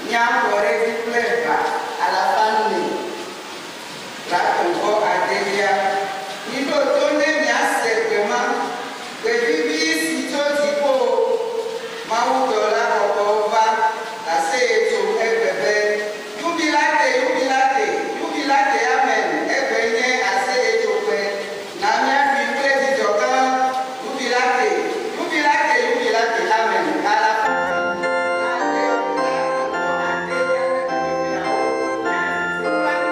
Míaxɔ ɖe edzi kple ha alafa ene blaetɔ̃-vɔ-adelia. Miɖo to ne miase gbe ma, gbe vivi si tso dziƒo. Mawudɔla kɔkɔwo va aseye tsom egbe be, Jubilate, jubilate, jubilate, amen, egbe nye aseyetsoƒe. Na míaɖui kple dzidzɔ gã. Jubilate, jubilate, jubilate, amen, alafa ene blaade blaetɔ̃-vɔ-adelia ƒe kpukpuiawo míadzi tso kple.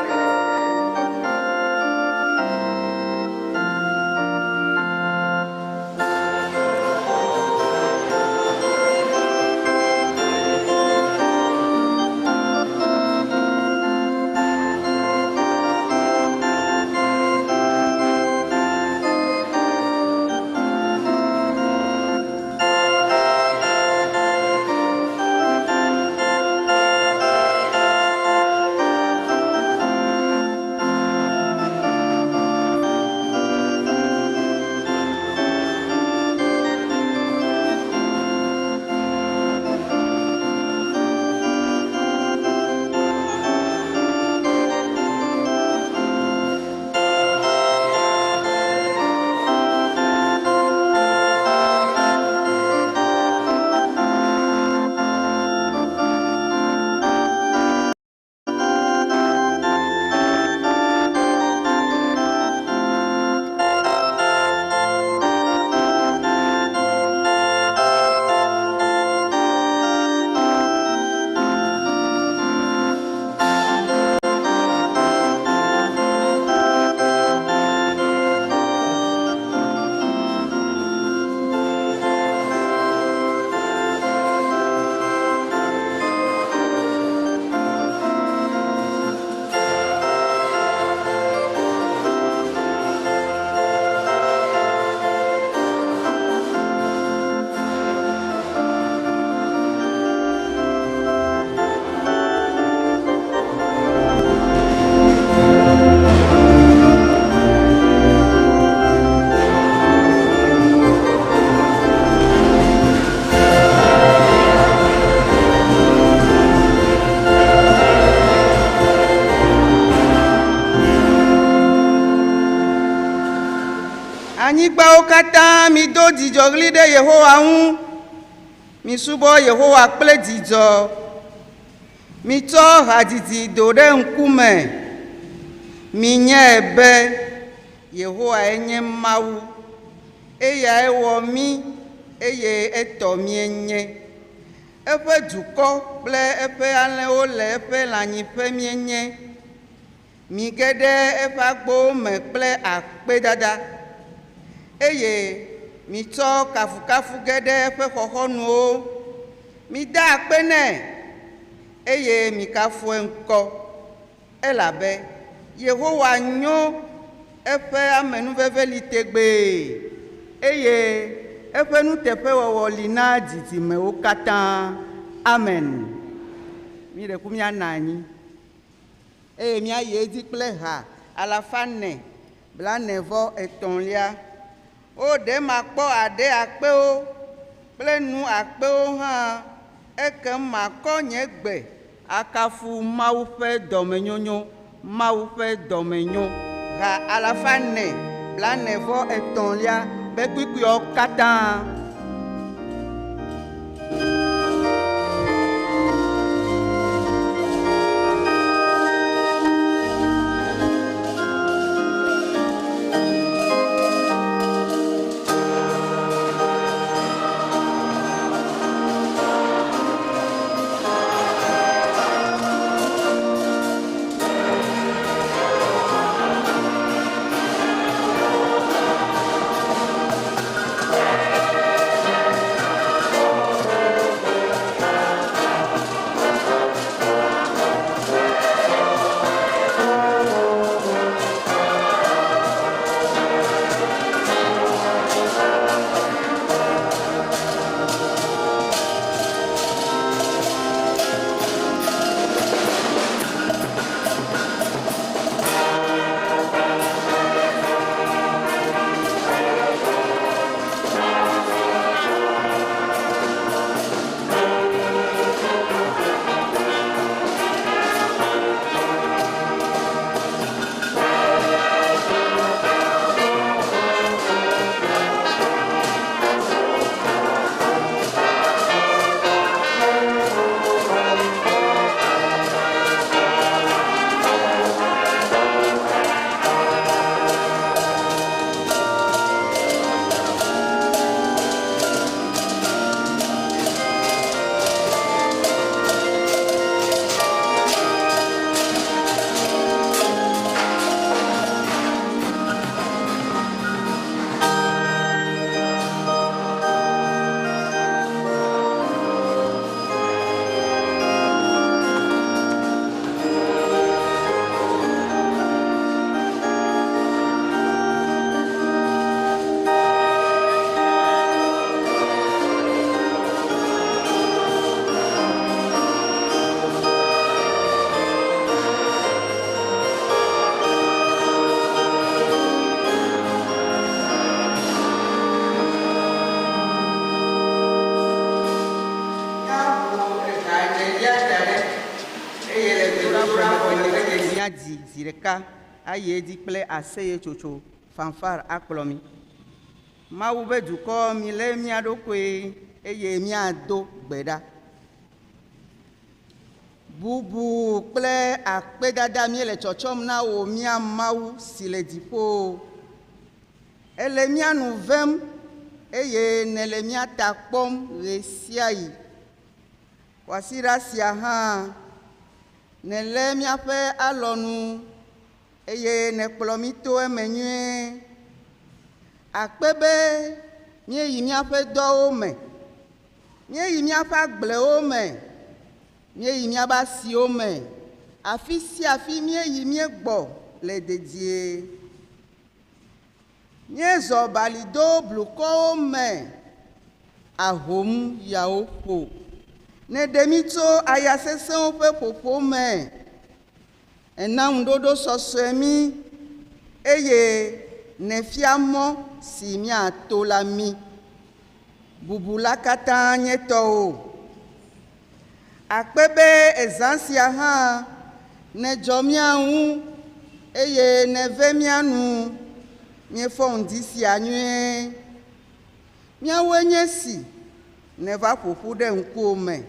Anyigbawo katã, mido dzidzɔɣli ɖe Yehowa ŋu, misubɔ Yehowa kple dzidzɔ. Mitsɔ hadzidzi do ɖe ŋkume, minyae be Yehowae nye Mawu. Eyae wɔ mí eye etɔ míenye. Eƒe dukɔ kple eƒe alẽwo le eƒe lãnyiƒe míenye. Mige ɖe eƒe agbowo me kple akpedada, eye mitsɔ kafukafu ge ɖe eƒe xɔxɔnuwo. Mida akpe nɛ, eye mikafu eŋkɔ, elabe Yehowa nyo, eƒe amenuveve li tegbee, eye eƒe nuteƒewɔwɔ li na dzidzimewo katã. Amen. Míɖe ku míanɔ anyi. Eye míayi edzi kple ha alafa ene blaene vɔ etɔ̃lia. O ɖe makpɔ aɖe akpewo kple nu akpewo hã, ekem makɔ nye gbe akafu Mawu ƒe dɔmenyonyo, Mawu ƒe dɔmenyo. Ha alafa ene blaene vɔ etɔ̃lia be kpukpuiawo katã. Gbedoɖa vɔ megbe teti míadzi zi ɖeka ayi edzi kple aseyetsotso fanfare akplɔ mi. Mawu be dukɔ milé mía ɖokoe eye míado gbe ɖa. Bubu kple akpedada míele tsɔtsɔm na wò mía Mawu si le dziƒo. Ele mía nu vem eye nèle mía ta kpɔm ɣe sia ɣi. Kwasiɖa sia hã nèlé míaƒe alɔnu eye nèkplɔ mí to eme nyuie. Akpe be míeyi míaƒe dɔwo me, míeyi míaƒe agblewo me, míeyi míaƒe asiwo me. Afi sia afi míeyi míegbɔ le dedie. Míezɔ bali do blukɔwo me, ahom yawo ƒo. Nèɖe mí tso aya sesẽwo ƒe ƒoƒo me. Èna ŋuɖoɖo sɔsɔe mí eye nèfia mɔ si míato la mí. Bubu la katã nye tɔwò. Akpe be ezã sia hã nèdzɔ mía ŋu eye nève mía nu. Míefɔ ŋdi sia nyuie. Míawoe nye esi nèva ƒo ƒu ɖe ŋkuwò me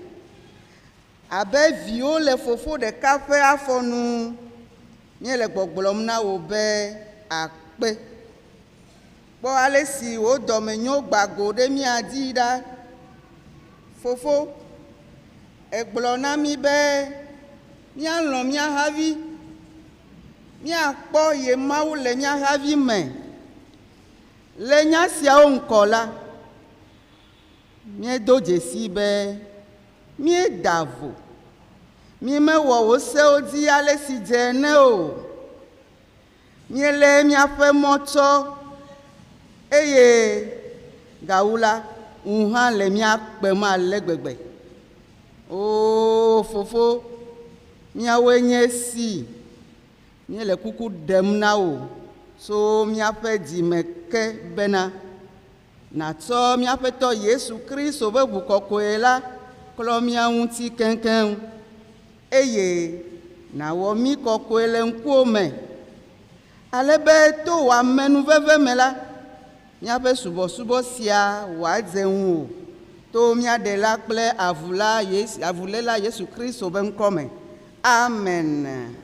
abe viwo le fofo ɖeka ƒe afɔ nu. Míele gbɔgblɔm na wò be akpe. Kpɔ ale si wò dɔmenyo gba go ɖe mía dzi ɖa. Fofo, ègblɔ na mí be míalɔ̃ mía havi, míakpɔ ye Mawu le mía havi me. Le nya siawo ŋkɔ la, míedo dzesi be míeda vo. Mímewɔ wò sewo dzi ale si dze ene o. Míelé míaƒe mɔ tsɔ eye gawu la, ŋu hã le mía kpem ale gbegbe. Oo fofo, míawoe nye esi. Míele kuku ɖem na wò tso míaƒe dzime ke bena nàtsɔ míaƒetɔ Yesu Kristo ƒe ʋu kɔkɔe la klɔ mía ŋuti keŋkeŋ eye nàwɔ mí kɔkɔe le ŋkuwò me ale be to wò amenuveve me la, míaƒe subɔsubɔ sia wòadze ŋuwò to mía Ɖela kple avula Yesu, avuléla Yesu Kristo ƒe ŋkɔ me. Amen.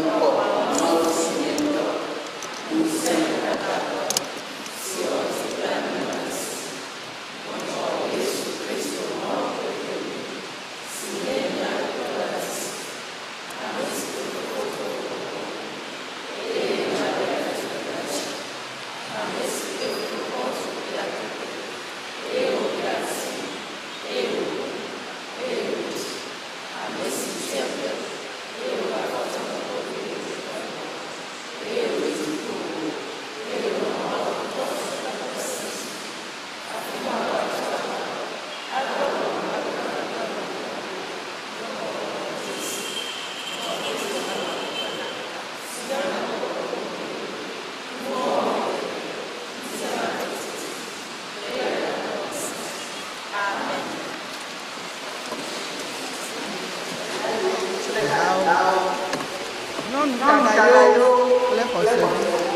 Mekpɔ Mawu si nye Tɔ, Ŋusẽkatãtɔ, si wɔ dzi kple anyigba si wòtsɔ Yesu Kristo Mawu ƒe Vi, si nye mía Aƒetɔ la dzi se, ame si do vɔvɔ̃ tso gbɔgbɔ me, eye Maria dzi la dzi, ame si do vɔvɔ̃ Pontio Pilato, eye wòbia asi, eye wòku, eye wòɖi, ame si dze ƒe, eye wògafɔ tso kɔkɔevi le dukɔ me, eye wòyi dziƒowo, eye wònɔ Mawu ŋutɔ ƒe ƒe si dzi. Afi ma wòatsɔ adrɔ̃ ʋɔnu ame gbagbewo kple gbɔgbɔmedzesi, nɔ Kristo ƒe si anɔ gbɔgbɔ kɔkɔe, nuvɔ̃wɔwɔ, ŋutilãmetiti, kple yayra ƒe ŋusẽ. Amen. Nyɔnu dada yewo kple xɔsevi.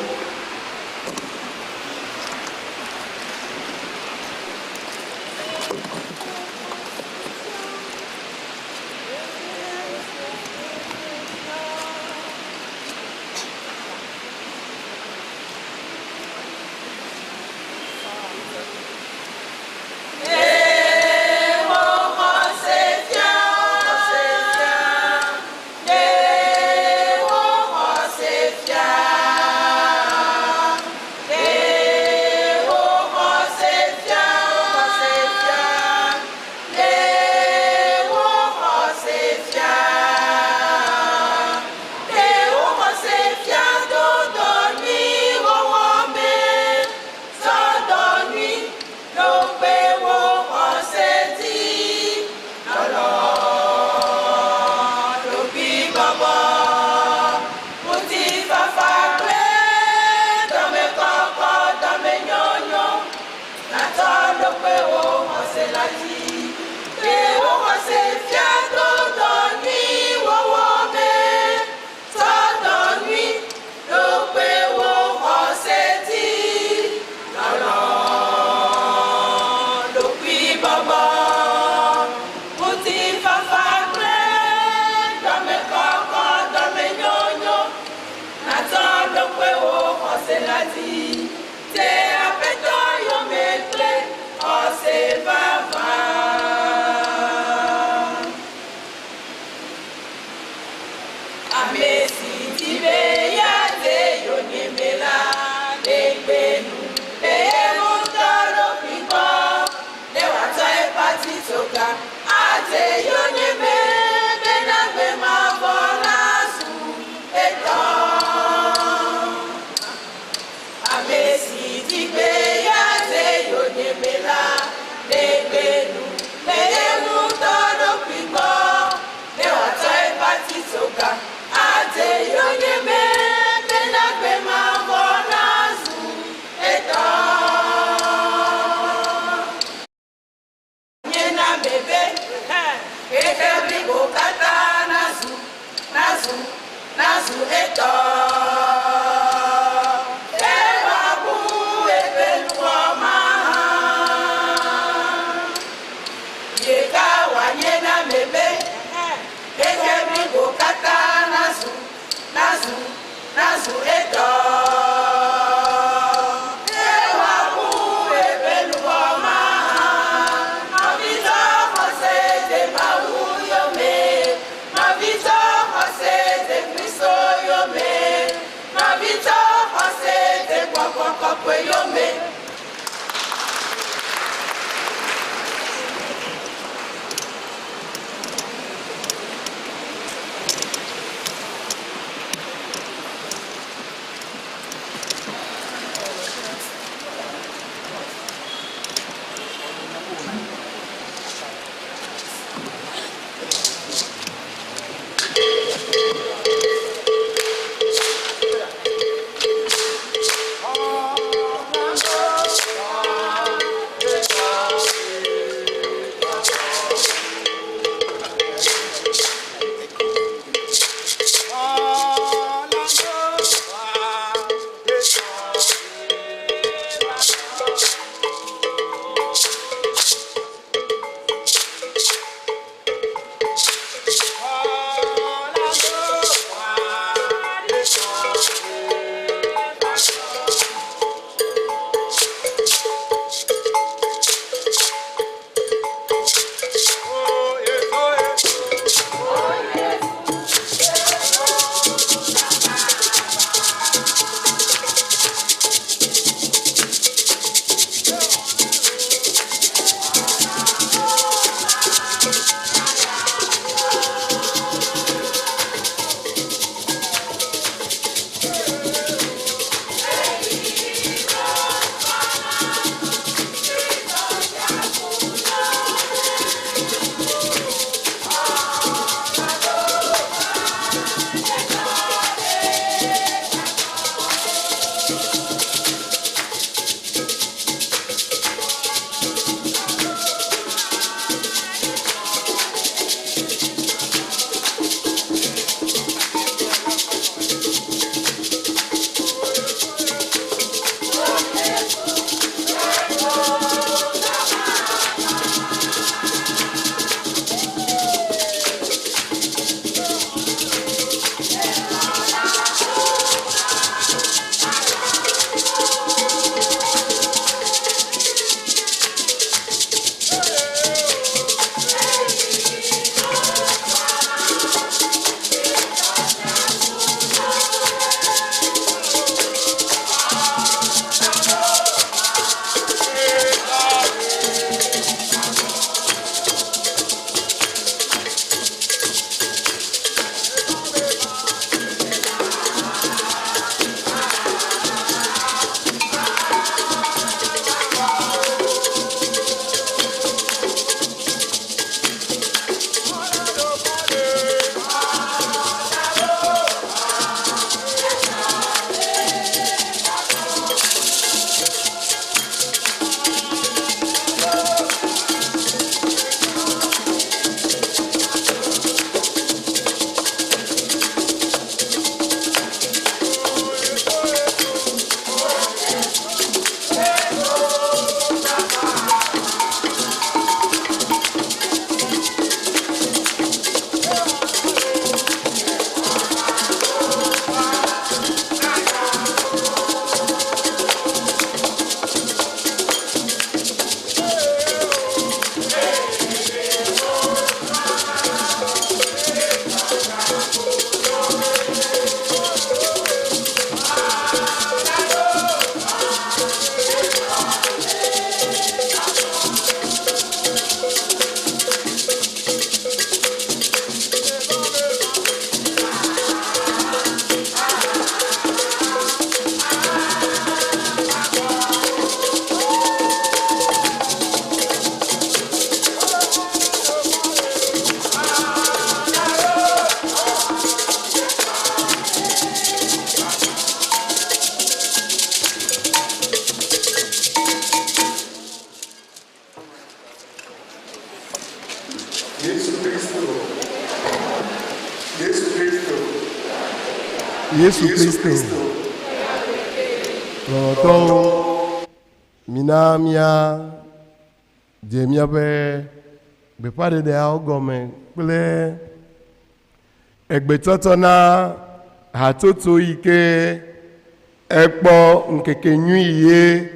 Yesu Kristo. Lɔlɔ̃tɔwo, mina míadze míaƒe gbeƒãɖeɖeawo gɔme kple egbetsɔtsɔ na hatsotso yi ke ekpɔ ŋkeke nyui ye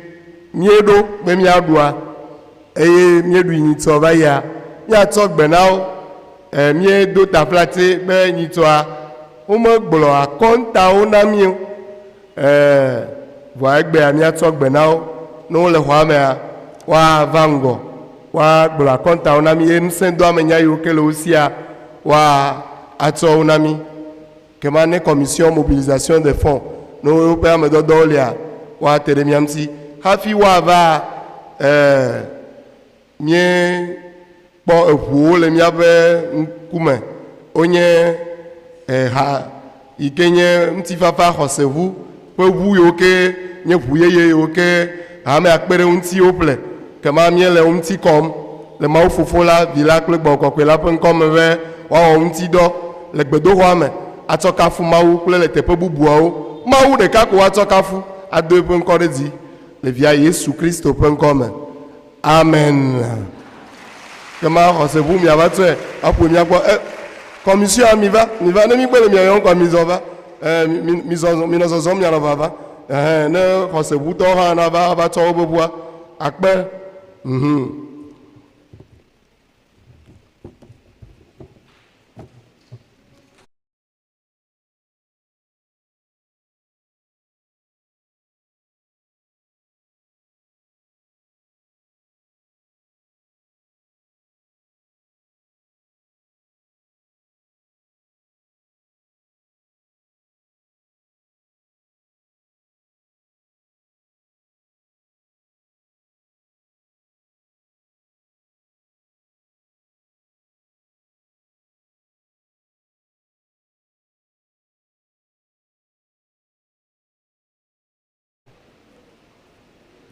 míeɖo be míaɖua eye míeɖui nyitsɔ va yia, míatsɔ gbe na wo. E, míedo taflatse be nyitsɔa womegblɔ akɔntawo na mí o. E, vɔa egbea míatsɔ gbe na wo ne wole xɔa mea, woava ŋgɔ, woagblɔ akɔntawo na mí ye ŋusẽdoamenya yiwo ke le wo sia, woatsɔ wo na mí. Kema ne Commission Mobilisation des Fonds ne woƒe amedɔdɔwo lia, woate ɖe mía ŋuti hafi woava e, míekpɔ eʋuwo le míaƒe ŋkume. Wonye eha yi ke nye ŋutifafa xɔseʋu ƒe ʋu yiwo ke nye ʋu yeye yiwo ke hamea kpe ɖe ŋuti woƒle. Kema míele wo ŋuti kɔm le Mawu Fofo la, Vi la kple Gbɔgbɔ Kɔkɔe la ƒe ŋkɔ me be woawɔ ŋuti dɔ le gbedoxɔa me atsɔ kafu Mawu kple le teƒe bubuawo. Mawu ɖeka ko woatsɔ kafu ado eƒe ŋkɔ ɖe dzi le Via Yesu Kristo ƒe ŋkɔ me. Amen. Kema xɔse ʋu miava tsɔe aƒo mia gbɔ. E, kɔmisiɔa miva, miva ne migbe le mia yɔm kɔa mizɔ va. E, mi, mizɔ, minɔ zɔzɔm mianɔ vava. Ɛhɛn, ne xɔse ʋutɔwo hã nava ava tsɔ woƒe ʋua. Akpe. Mhm.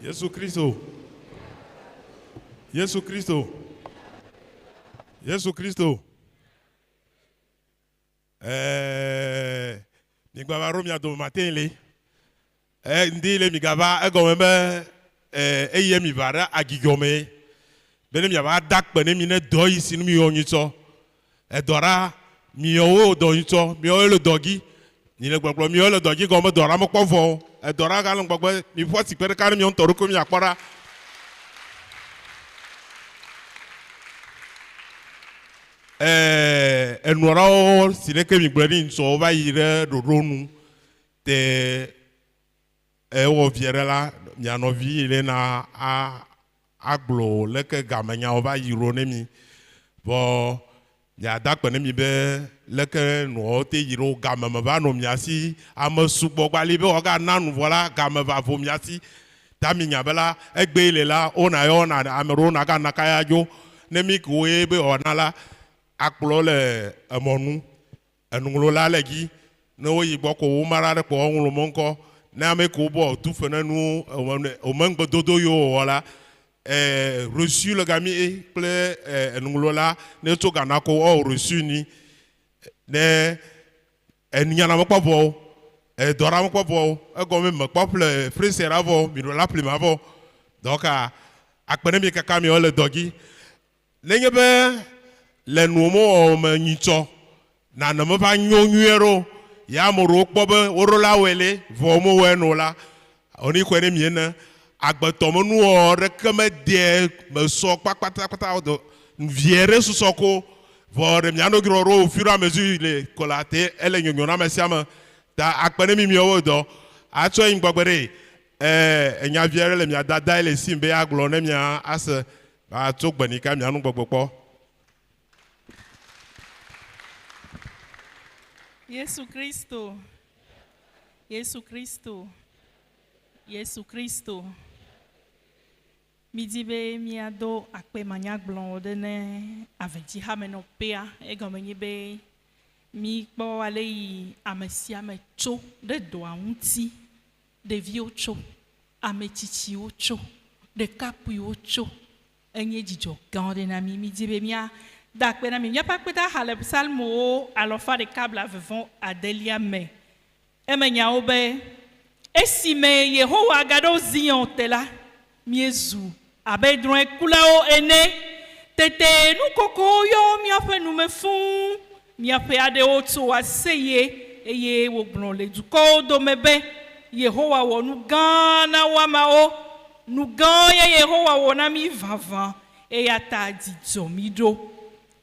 Yesu Kristo. Yesu Kristo. Yesu Kristo. Ɛɛ, migbava ɖo mia dome mate le. Ɛ, ŋdi le migava egɔme be ɛ, eye miva ɖe adzidzɔ me be ne miava da akpe ne mi ne dɔ yi si nu miwɔ nyuitsɔ. Edɔ ɖa, miɔwo dɔ nyuitsɔ, miɔwo le dɔ dzi. Mi le gbɔgblɔ miɔwo le dɔ dzi gɔme dɔ ɖa mekpɔ vɔ o. Edɔ ɖa gale ŋgɔgbe, miƒu asi kpe ɖeka ne miɔ ŋutɔ ɖokui miakpɔ ɖa. Ɛɛ, enua ɖewo si ɖeke migblɔe ɖi ŋtsɔ va yi ɖe ɖoɖo nu te ewɔ vie ɖe la, mia nɔvi yi ɖe na a agblɔ leke gamenyawo va yi ɖo ne mi. Vɔ miada akpe ne mi be leke nuawo te yi ɖo game me va nɔ mia si. Ame sugbɔ gbali be woagana nu vɔ la, game va vo mia si. Ta mi nya be la, egbe le la, wona yɔ na ame ɖewo nagana kaya dzo. Ne mi koe be woana la, akplɔ le emɔnu. Enuŋlɔla le dzi. Ne woyi gbɔ ko woma ɖa ɖe kpɔ woŋlɔ me ŋkɔ. Ne ame ko bɔ tu fe ne nu ome ŋgbedodo yiwo wòwɔ la, e, reçu le gami e kple e, enuŋlɔla ne tso gana ko woawɔ reçu ni. Ne enunyana mekpɔ vɔ o, edɔ ɖa mekpɔ vɔ o, egɔme mekpɔ ƒle freezer ɖa vɔ o, mi ɖo la ƒle ma vɔ. Donc akpe ne mi kaka miawo le dɔ dzi. Nenye be le nuwo mewɔwɔ me nyitsɔ nane meva nyo nyuie ɖo ya ame ɖewo kpɔ be woɖo la wɔe le vɔ womewɔe no la, woni xɔe ne mi ene. Agbetɔ me nuwɔwɔ ɖeke medeɛ mesɔ kpakpatakpata o do vie ɖe susɔ ko vɔ ɖe mia ɖokui ɖo au fur et à mesure le ko la te ele nyonyo na ame sia ame. Ta akpe ne mi miawo dɔ atsɔ yi ŋgɔgbe ɖe. Ɛɛ enya vi aɖe le mia dada le sim be agblɔ ne mia ase. Atso gbe nika mia nu gbɔgbɔ kpɔ. Yesu Kristo, Yesu Kristo, Yesu Kristo. Midi be míado akpe manyagblɔwo ɖe ne avedzihamenɔƒea. Egɔme nye be míkpɔ ale yi ame sia ame tso ɖe dɔa ŋuti. Ɖeviwo tso, ame tsitsiwo tso, ɖekakpuiwo tso. Enye dzidzɔ gã aɖe na mí. Mídi be míada akpe na mi. Míaƒe akpedaha le Psalmowo alɔfa ɖeka blaeve vɔ adelia me. Eme nyawo be esime Yehowa gaɖo Zion te la, míezu abe drɔ̃ekulawo ene. Tete nukoko yɔ míaƒe nume fũu. Míaƒe aɖewo tso aseye eye wogblɔ le dukɔwo dome be Yehowa wɔ nu gã na woamawo. Nu gã ye Yehowa wɔ na mí vavã eya ta dzidzɔ mí ɖo.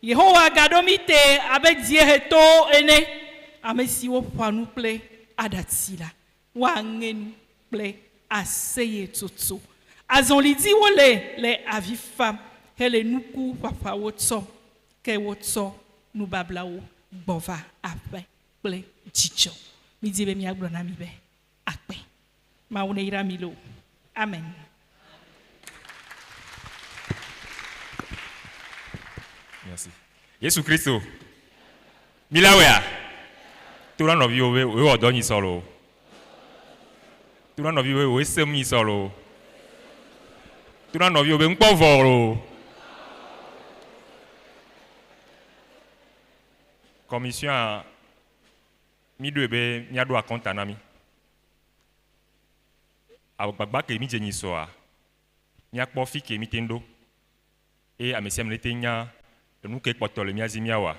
Yehowa gaɖo mí te abe dziehetowo ene. Ame siwo ƒoa nu kple aɖatsi la, woaŋe nu kple aseyetsotso. Azɔli dzi wole le avi fam hele nuku ƒaƒãwo tsɔm ke wotsɔ nubablawo gbɔ va aƒe kple dzidzɔ. Mídi be míagblɔ na mi be akpe. Mawu neyra mi loo. Amen. Merci. Yesu Kristo. Mi la wea? To na nɔviwo be wòye wɔ dɔ nyi sɔ loo. To na nɔviwo be wòye sem nyi sɔ loo. To na nɔviwo be ŋkpɔ vɔ loo. Commission a mi ɖoe be míaɖo akɔnta na mi. Agbagba ke mi dze nyi sɔa, míakpɔ fi ke mi te ɖo. Eye ame sia ame ne te nya enu ke kpɔtɔ le mía dzi míawɔa.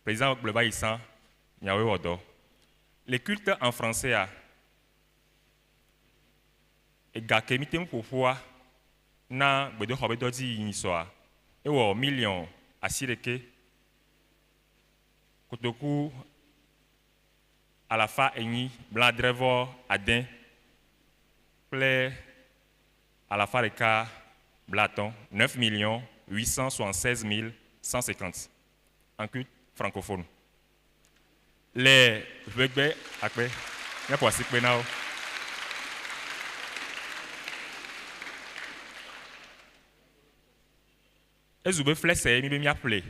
Président gblɔ va yi sã, miawoe wɔ dɔ. Le culte en français a, ega ke mi te ŋu ƒoƒua na gbedoxɔ be dɔ dzi yi nyi sɔa, ewɔ million asiɖeke kotoku alafa enyi blaadre vɔ ade kple alafa ɖeka blaatɔ̃ 9 876 150 en culte francophone. Le ʋegbe akpe míaƒo asikpe na wo. Ezu be flɛsɛ mi be míaƒle.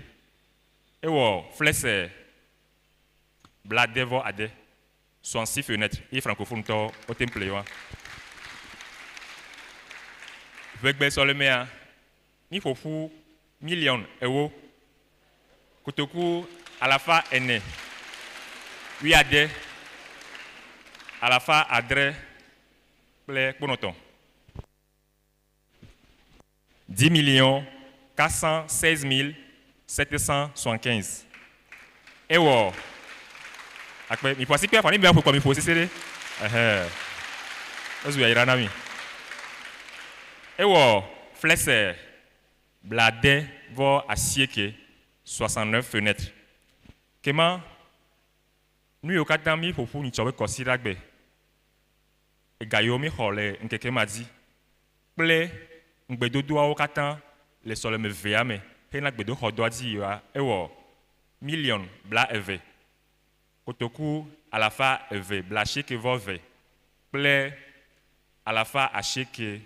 Ewɔ flɛsɛ 76 66 fenêtres ye francophone tɔ wote ŋu ƒle wa. Ʋegbe sɔlemea mi ƒo ƒu million ewo kotoku alafa ene wuiade alafa adre kple kponɔtɔn 10 416 775. Ewɔ akpe mi ƒo asikpe afɔ ne mi ƒo kɔ mi ƒo sese ɖe ɛhɛ ezu yayra na mi. Ewɔ flɛsɛ 89 69 fenêtres. Kema nu yiwo katã mi ƒo ƒu nyitsɔ be kɔsiɖagbe ega yiwo mi xɔ le ŋkeke ma dzi kple ŋgbedodoawo katã le sɔleme vea me hena gbedoxɔ dɔa dzi yia ewɔ million 20 kotoku 282 kple 800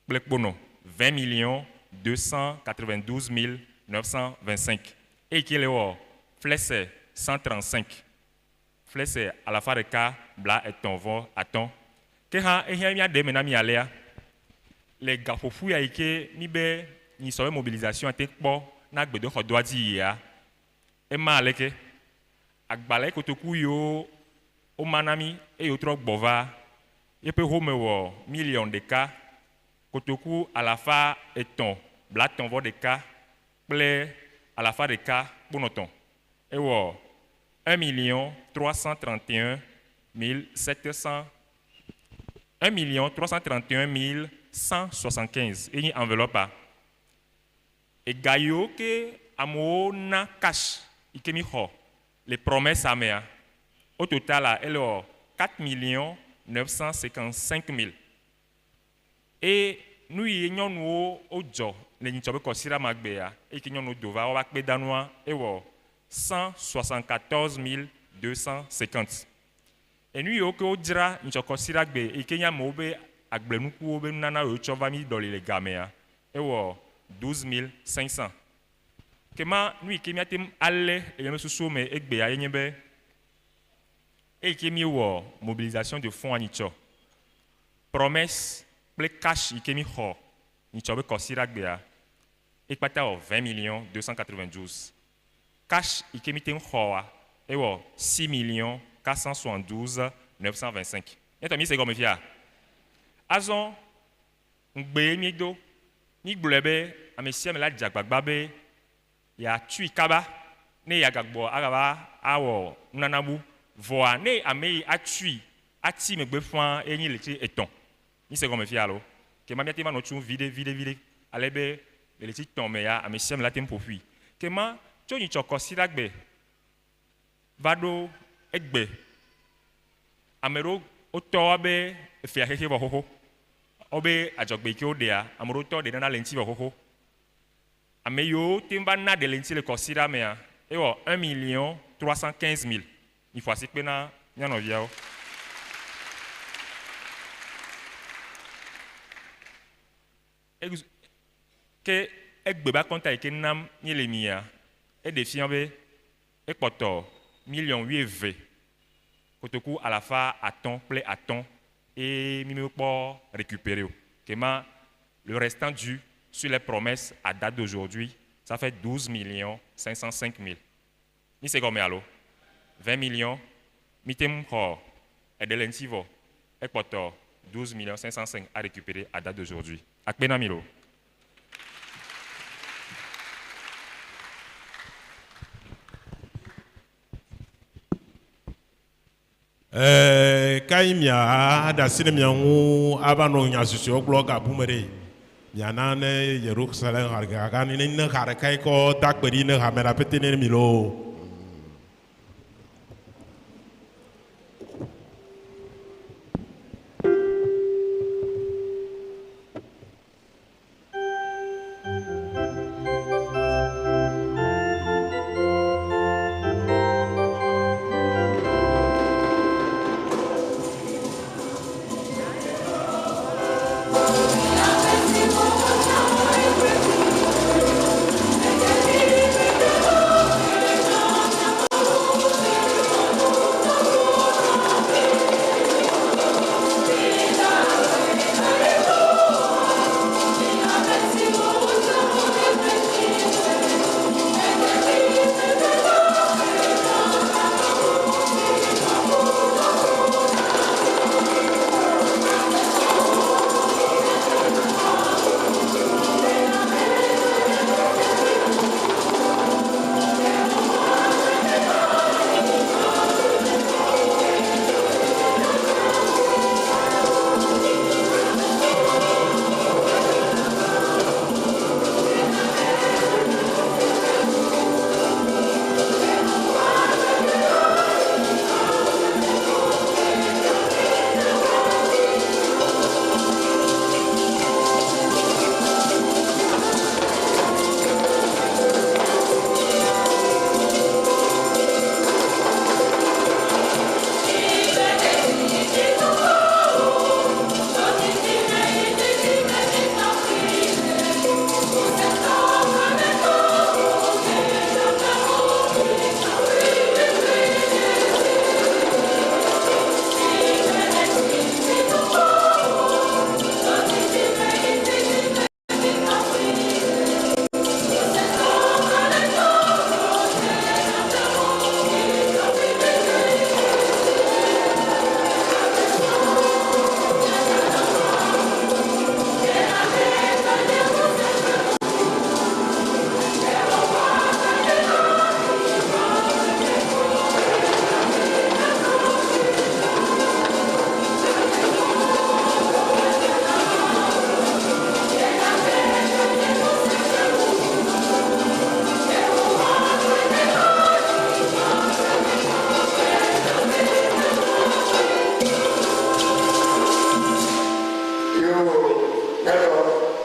kple kponɔ 20 292 925 eyi ke le wɔ flɛsɛ 135 flɛsɛ 135. Ke hã ehiã míaɖe eme na mi alea le gaƒoƒu ya yi ke mi be nyisɔ be mobilisation ate kpɔ na gbedoxɔ dɔa dzi yia ema aleke agbalẽ kotoku yiwo woma na mi eye wotrɔ gbɔ va yeƒe home wɔ million ɖeka kotoku 351 kple 100 kponɔtɔn ewɔ 1 331 700 1 331 175 enyi enveloppe a ega yiwo ke amewo na cash yi ke mi xɔ le promesse amea au total a ele wɔ 4 955 000 eye nu yi nyɔnuwo wodzɔ le nyitsɔ be kɔsiɖa ma gbea eyi ke nyɔnuwo do va woava kpe danua ewɔ 174 250. Enu yiwo ke wodzra nyitsɔ kɔsiɖa gbe eyi ke nye amewo be agblenukuwo be nunana yiwo tsɔ va mi ɖɔli le gamea ewɔ 12 500. Kema nu yi ke míate ŋu alé le míaƒe susuwo me egbea ye nye be eyi ke míewɔ mobilisation de fonds anyitsɔ promesse kple cash yi ke mi xɔ nyitsɔ be kɔsiɖa gbea ekpata wɔ 20 000 292. Cash yi ke mi te ŋu xɔa ewɔ 6 millions. 472 925. Míatɔ mi se gɔme fia? Azɔ ŋugbe míedo, mígblɔe be ame sia ame la dze agbagba be yeatui kaba ne yeagagbɔ agava awɔ nunana bu. Vɔa ne ame yi atui atsi megbe fãa ye nyi ɣleti etɔ̃. Mi se gɔme fia alo? Kema míate ŋu anɔ tsom viɖe viɖe viɖe ale be le ɣleti tɔ̃ me ya ame sia ame la te ŋu ƒo ƒui. Kema tso nyitsɔ kɔsiɖagbe va ɖo egbe, ame ɖewo wotɔ woabe efia xexe vɔ xoxo. Wobe adzɔgbe yi ke woɖea, ame ɖewo tɔ ɖe nana le ŋuti vɔ xoxo. Ame yiwo te ŋu va na ɖe le ŋuti le kɔsiɖa mea, ewɔ 1 million 315 mille. Miƒo asikpe na mía nɔviawo. Ke egbe be akɔnta yi ke nam míele mia, eɖe fia be ekpɔtɔ miliɔn wuieve kotoku alafa atɔ̃ kple atɔ̃ eye mi mekpɔ récupérer o. Kema le restant dû sur les promesses à date d'aujourd'hui, ça fait 12 millions 505 mille. Mi se gɔme alo? 20 millions, mi te ŋu xɔ eɖe le ŋuti vɔ, ekpɔtɔ 12 millions 505 à récupérer à date d'aujourd'hui. Akpe na mi loo. Ɛɛ, kayi mia aɖe asi ɖe mia ŋu ava nɔ nya susɔewo gblɔ gabu me ɖe. Miana ne Yerusalem ha ɖeka ne ne ha ɖeka yi kɔ da akpe ɖi ne hame la pete ne mi loo.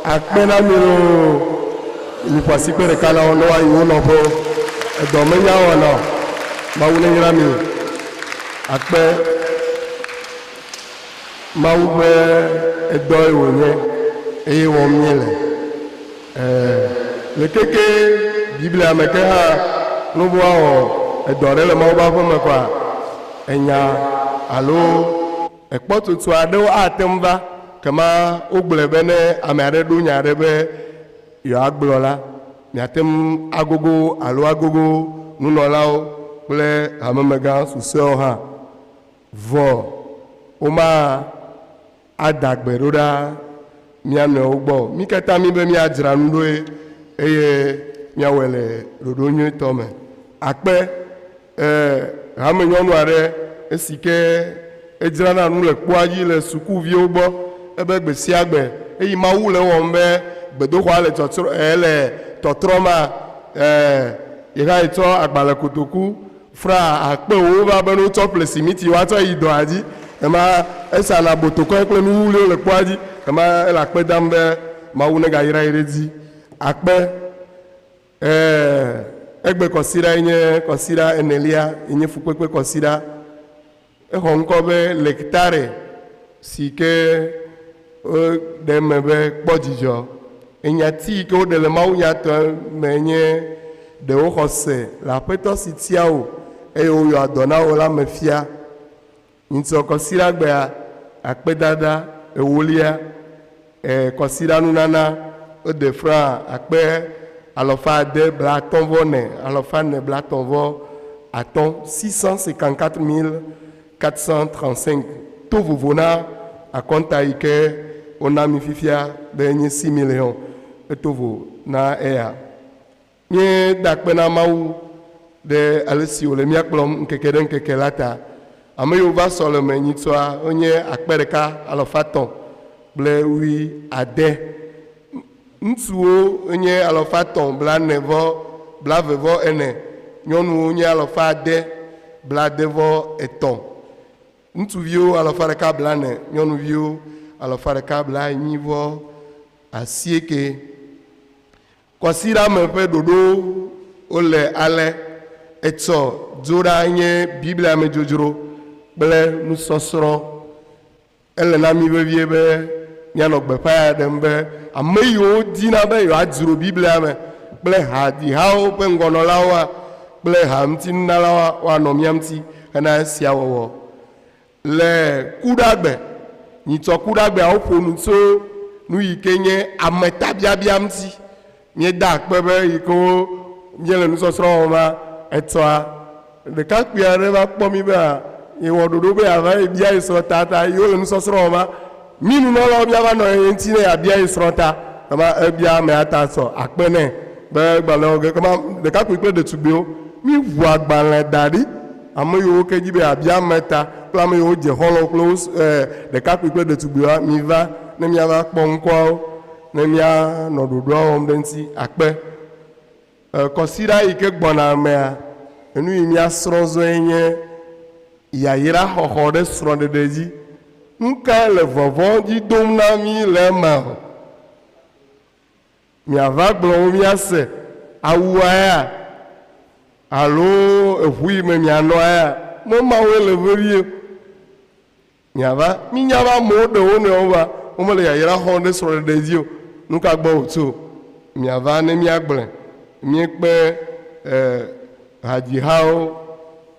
Akpe na mi loo. Miƒo asikpe ɖeka na wo ne woayi wo nɔƒewo. Edɔ menya wɔna o. Mawu neyra mi. Akpe. Mawu ƒe edɔe wònye eye wɔm míele. Ɛɛ, le keke Biblia me ke hã, ne wobe woawɔ edɔ aɖe le Mawu ƒe aƒeme koa, enya alo ekpɔtutu aɖewo ate ŋu va. Kema wogblɔe be ne ame aɖe ɖo nya aɖe be yewoagblɔ la, miate ŋu agogo alo agogo nunɔlawo kple hamemegã susɔewo hã. Vɔ woma ada gbe ɖo ɖa mía nɔewo gbɔ o. Mí katã míbe míadzra nu ɖoe eye míawɔe le ɖoɖo nyuitɔ me. Akpe e hame nyɔnu aɖe esi ke edzrana nu le kpoa dzi le sukuviwo gbɔ ebe gbe sia gbe eyi Mawu le ewɔm be gbedoxɔa le tsɔtsrɔ̃ ele tɔtrɔm ma e ye hã etsɔ agbalẽ kotoku Fra akpe wo va be ne wotsɔ ƒle simiti woatsɔ yi dɔa dzi. Ema esana botokɔe kple nu wuwluiwo le kpɔa dzi. Ema ele akpe dam be Mawu negayra ye ɖe edzi. Akpe. Ɛɛ, egbe kɔsiɖa ye nye kɔsiɖa enelia ye nye fukpekpe kɔsiɖa. Exɔ ŋkɔ be Lectare si ke woɖe eme be kpɔ dzidzɔ. Enyati yi ke woɖe le mawunya tɔ me nye Ɖe woxɔ se le Aƒetɔ si tia wò eye wòyɔa dɔ na wò la me fia. Nyitsɔ kɔsiɖagbea, akpedada ewolia, e kɔsiɖanunana wode franc akpe alɔfa ade blaatɔ̃ vɔ ene, alɔfa ene blaetɔ̃ vɔ atɔ̃, 654 435, to vovo na akɔnta yi ke wona mí fifia be enye 6 miliɔn, eto vo na eya. Míeda akpe na Mawu ɖe ale si wòle mía kplɔm ŋkeke ɖe ŋkeke la ta. Ame yiwo va sɔleme nyitsɔa wonye akpe ɖeka alafa etɔ̃ kple wui ade. Ŋutsuwo nye alafa etɔ̃ blaene vɔ blaeve vɔ ene, nyɔnuwo nye alafa ade blaade vɔ etɔ̃. Ŋutsuviwo alafa ɖeka blaene, nyɔnuviwo alafa ɖeka blaenyi vɔ asieke. Kɔsiɖa me ƒe ɖoɖowo le ale, Etsɔ dzoɖa nye Biblia me dzodzro kple nusɔsrɔ̃. Ele na mí vevie be míanɔ gbeƒã ya ɖem be ame yiwo dina be yewoadzro Biblia me kple hadzihawo ƒe ŋgɔnɔlawoa kple haŋutinunalawoa woanɔ mía ŋuti hena esia wɔwɔ. Le Kuɖagbe, nyitsɔ Kuɖagbea woƒo nu tso nu yi ke nye ametabiabia ŋuti. Míeda akpe be yi ke wo míele nusɔsrɔ̃ wɔm la, etsɔa ɖekakpui aɖe va kpɔ mí be yewɔ ɖoɖo be yeava yi bia ye srɔ̃ ta ta yi wole nusɔsrɔ̃ wɔm la, mí nunɔlawo míava nɔ ye ŋuti ne yeabia ye srɔ̃ ta. Kema ebia amea ta sɔ akpe nɛ be gbalẽ wɔ ge. Kema ɖekakpui kple ɖetugbiwo, míʋu agbalẽ da ɖi. Ame yiwo ke dzi be yeabia ame ta kple ame yiwo dze xɔlɔ̃ kple wo ɖekakpui kple ɖetugbiwoa, miva ne míava kpɔ ŋkɔawo ne míanɔ ɖoɖoa wɔm ɖe eŋuti akpe. Kɔsiɖa yi ke gbɔna mea, enu yi míasrɔ̃ zɔe nye yayra xɔxɔ ɖe srɔ̃ɖeɖe dzi. Nu kae le vɔvɔ̃ dzi dom na mí le ema o? Miava gblɔ wo míase, awua ya alo eʋu yi me mianɔa ya, mɔ mawoe le vevie. Miava, mínya be amewo ɖe wo nɔewo va, womele yayra xɔm ɖe srɔ̃ɖeɖe dzi o. Nu ka gbɔ wòtso? Miava ne míagblɔe. Míekpe e, hadzihawo,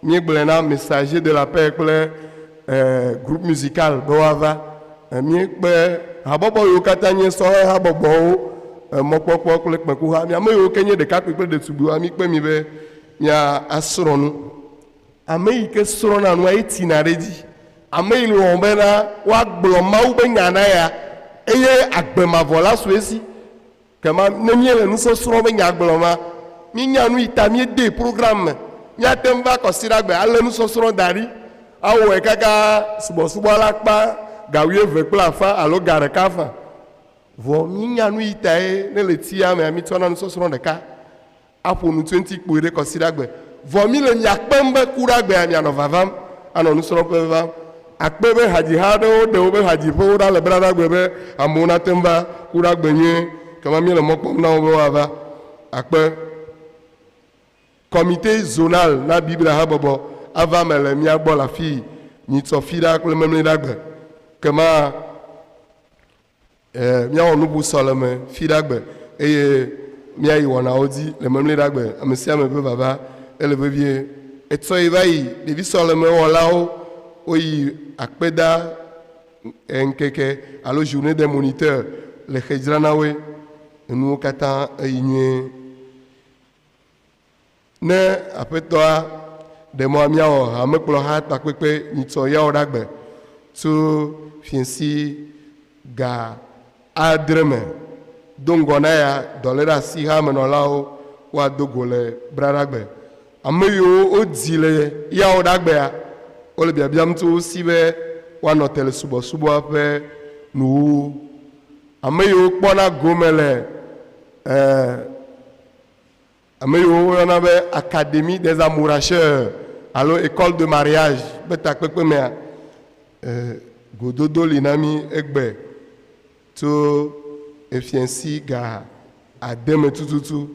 míegblɔe na Messager de la Paix kple e, groupe musical be woava. E, míekpe habɔbɔ yiwo katã nye sɔhɛ habɔbɔwo, e, mɔkpɔkpɔ kple kpẽkuha. Mi ame yiwo ke nye ɖekakpui kple ɖetugbiwoa, míkpe mi be mia asrɔ̃ nu. Ame yi ke srɔ̃na nua, etsina ɖe edzi. Ame yi lɔ̃ bena woagblɔ Mawu ƒe nya na ya, eye agbe mavɔ la su esi. Kema ne míele nusɔsrɔ̃ ƒe nya gblɔma, míenya nu yi ta míedee program me. Míate ŋu va kɔsiɖagbe alé nusɔsrɔ̃ da ɖi, awɔe kaka subɔsubɔ la kpa ga wuieve kple afã alo ga ɖeka afã. Vɔ míenya nu yi tae ne le tsia mea, mítsɔna nusɔsrɔ̃ ɖeka aƒo nu tso eŋuti kpuie ɖe kɔsiɖagbe. Vɔ míle mia kpem be kuɖagbea mianɔ vavam anɔ nusrɔ̃ƒe vam. Akpe be hadziha aɖewo ɖe woƒe hadziƒewo ɖa le braɖagbe be amewo nate ŋu va kuɖagbe nyuie. Kema míele mɔ kpɔm na wo be woava. Akpe. Comité Zonal na Biblia Habɔbɔ ava eme le mía gbɔ le afii nyitsɔ Fiɖa kple Memleɖagbe. Kema. E, míawɔ nubu sɔleme Fiɖagbe eye míayi wɔnawo dzi le Memleɖagbe. Ame sia ame ƒe vava ele vevie. Etsɔ yi va yi ɖevi sɔlemewɔlawo woyi akpeda ŋkeke alo journée des moniteurs le xe dzrana woe. Enuwo katã eyi nyuie. Ne Aƒetɔa ɖe mɔ míawɔ hamekplɔha takpekpe nyitsɔ yawo ɖe agbe tso fiẽsi ga adre me. Do ŋgɔ na ya dɔléɖeasi hamenɔlawo woado go le braɖagbe. Ame yiwo wodzi le yawo ɖe agbea, wole biabiam tso wo si be woanɔ te le subɔsubɔa ƒe nuwuwu. Ame yiwo kpɔna gome le eh, ame yiwo woyɔna be Académie des Amouracheurs alo École de mariage be takpekpe mea, eh, gododo li na mí egbe tso efiẽsi ga ade me tututu.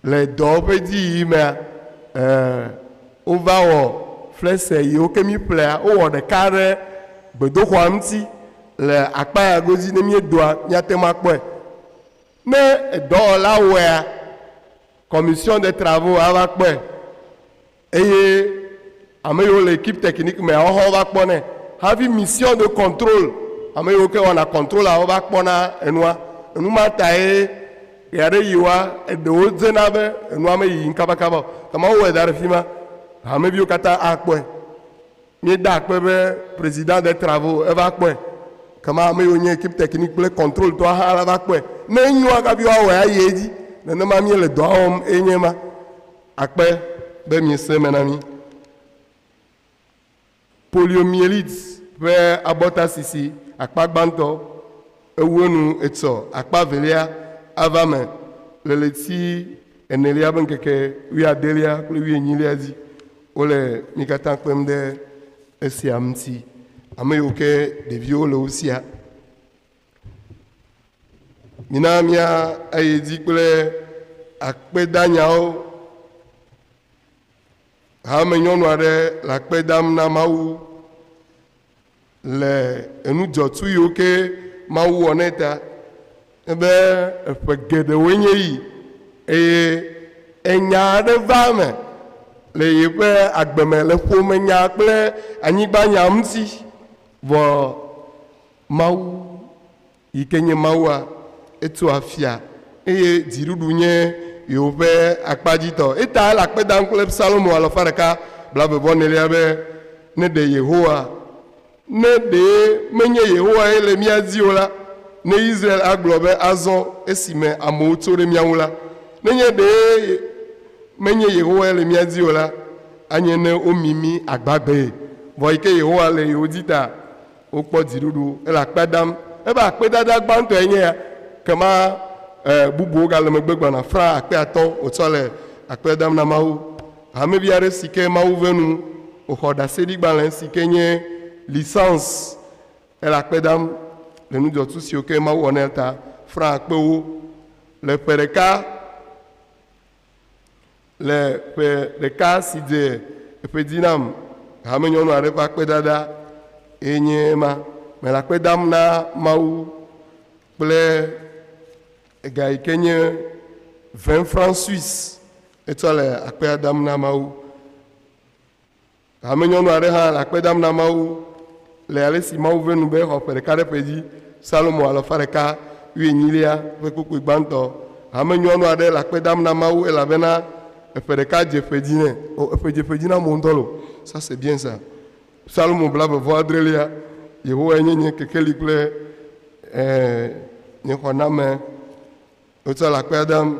Le dɔ ƒe dziyiyi mea, eh, wova wɔ flɛsɛ yiwo ke mí ƒlea, wowɔ ɖeka ɖe gbedoxɔa ŋuti le akpa ya godzi ne míedoa, míate ŋu akpɔe. Ne edɔwɔla wɔea, commission de travaux ava kpɔe eye ame yiwo le équipe technique mea wohã wova kpɔnɛ hafi mission de contrôle ame yiwo ke wɔna contrôle wova kpɔna enua. Enu ma ta ye ɣe aɖe yi wa eɖewo dzena be enua me yiyim kabakaba o. Kama wowɔe da ɖe fi ma, hameviwo katã akpɔe. Míeda akpe be président des travaux eva kpɔe. Kama ame yiwo nye équipe technique kple contrôle tɔa hã la va kpɔe. Ne enyoa kafi woawɔe ayi edzi. Nenema míele dɔa wɔm enye ma. Akpe be miese eme na mí. Poliomyélite ƒe abɔtasisi akpa gbãtɔ ewu enu etsɔ akpa velia ava me le ɣleti enelia ƒe ŋkeke wuiadelia kple wuienyilia dzi. Wole mí katã kpem ɖe esia ŋuti. Ame yiwo ke ɖeviwo le wo sia. Mina mía ayi dzi kple akpedanyawo. Hame nyɔnu aɖe le akpe dam na Mawu le enu dzɔtsu yiwo ke Mawu wɔ nɛ ta. Ebe eƒe geɖewoe nye yi eye enya aɖe va eme le yeƒe agbeme le ƒomenya kple anyigbanya ŋuti. Vɔ Mawu yi ke nye Mawua, etso afia eye dziɖuɖu nye yewoƒe akpadzitɔ. Eta ele akpe dam kple Salomo alafa ɖeka blaeve-vɔ-enelia be, Ne ɖe Yehowa, ne ɖee menye Yehowa ye le mía dzi o la, ne Israel agblɔ be azɔ esime amewo tso ɖe mía ŋu la, nenye ɖee menye Yehowa ye le mía dzi o la, anye ne womi mí agbagbee. Vɔ yi ke Yehowa le yewo dzi ta, wokpɔ dziɖuɖu ele akpe dam. Ebe akpedada gbãtɔe nye ya. Kema e, bubuwo gale megbe gbɔna. Fra akpe atɔ̃ wòtsɔ le akpe dam na Mawu. Hamevi aɖe si ke Mawu ve nu wòxɔ ɖaseɖigbalẽ si ke nye licence ele akpe dam le nudzɔtsu siwo ke Mawu wɔ nɛ ta. Fra akpewo le ƒe ɖeka Le ƒe ɖeka si dze eƒe dzi nam, hamenyɔnu aɖe ƒe akpedada ye nye ema. Mele akpe dam na Mawu kple ega yi ke nye 20 francs suisse etsɔ le akpea dam na Mawu. Hamenyɔnu aɖe hã le akpe dam na Mawu le ale si Mawu ve nu be exɔ ƒe ɖeka ɖe ƒe dzi. Salomo alafa ɖeka wuienyilia ƒe kpukpui gbãtɔ. Hamenyɔnu aɖe le akpe dam na Mawu elabena eƒe ɖeka dze ƒe dzi nɛ. O, eƒe dze ƒe dzi na amewo ŋutɔ lo. Ça c'est bien ça. Salomo blaeve vɔ adrelia. Yehowae nye nye kekeli kple eh, nye xɔname. Wotsɔ le akpe dam.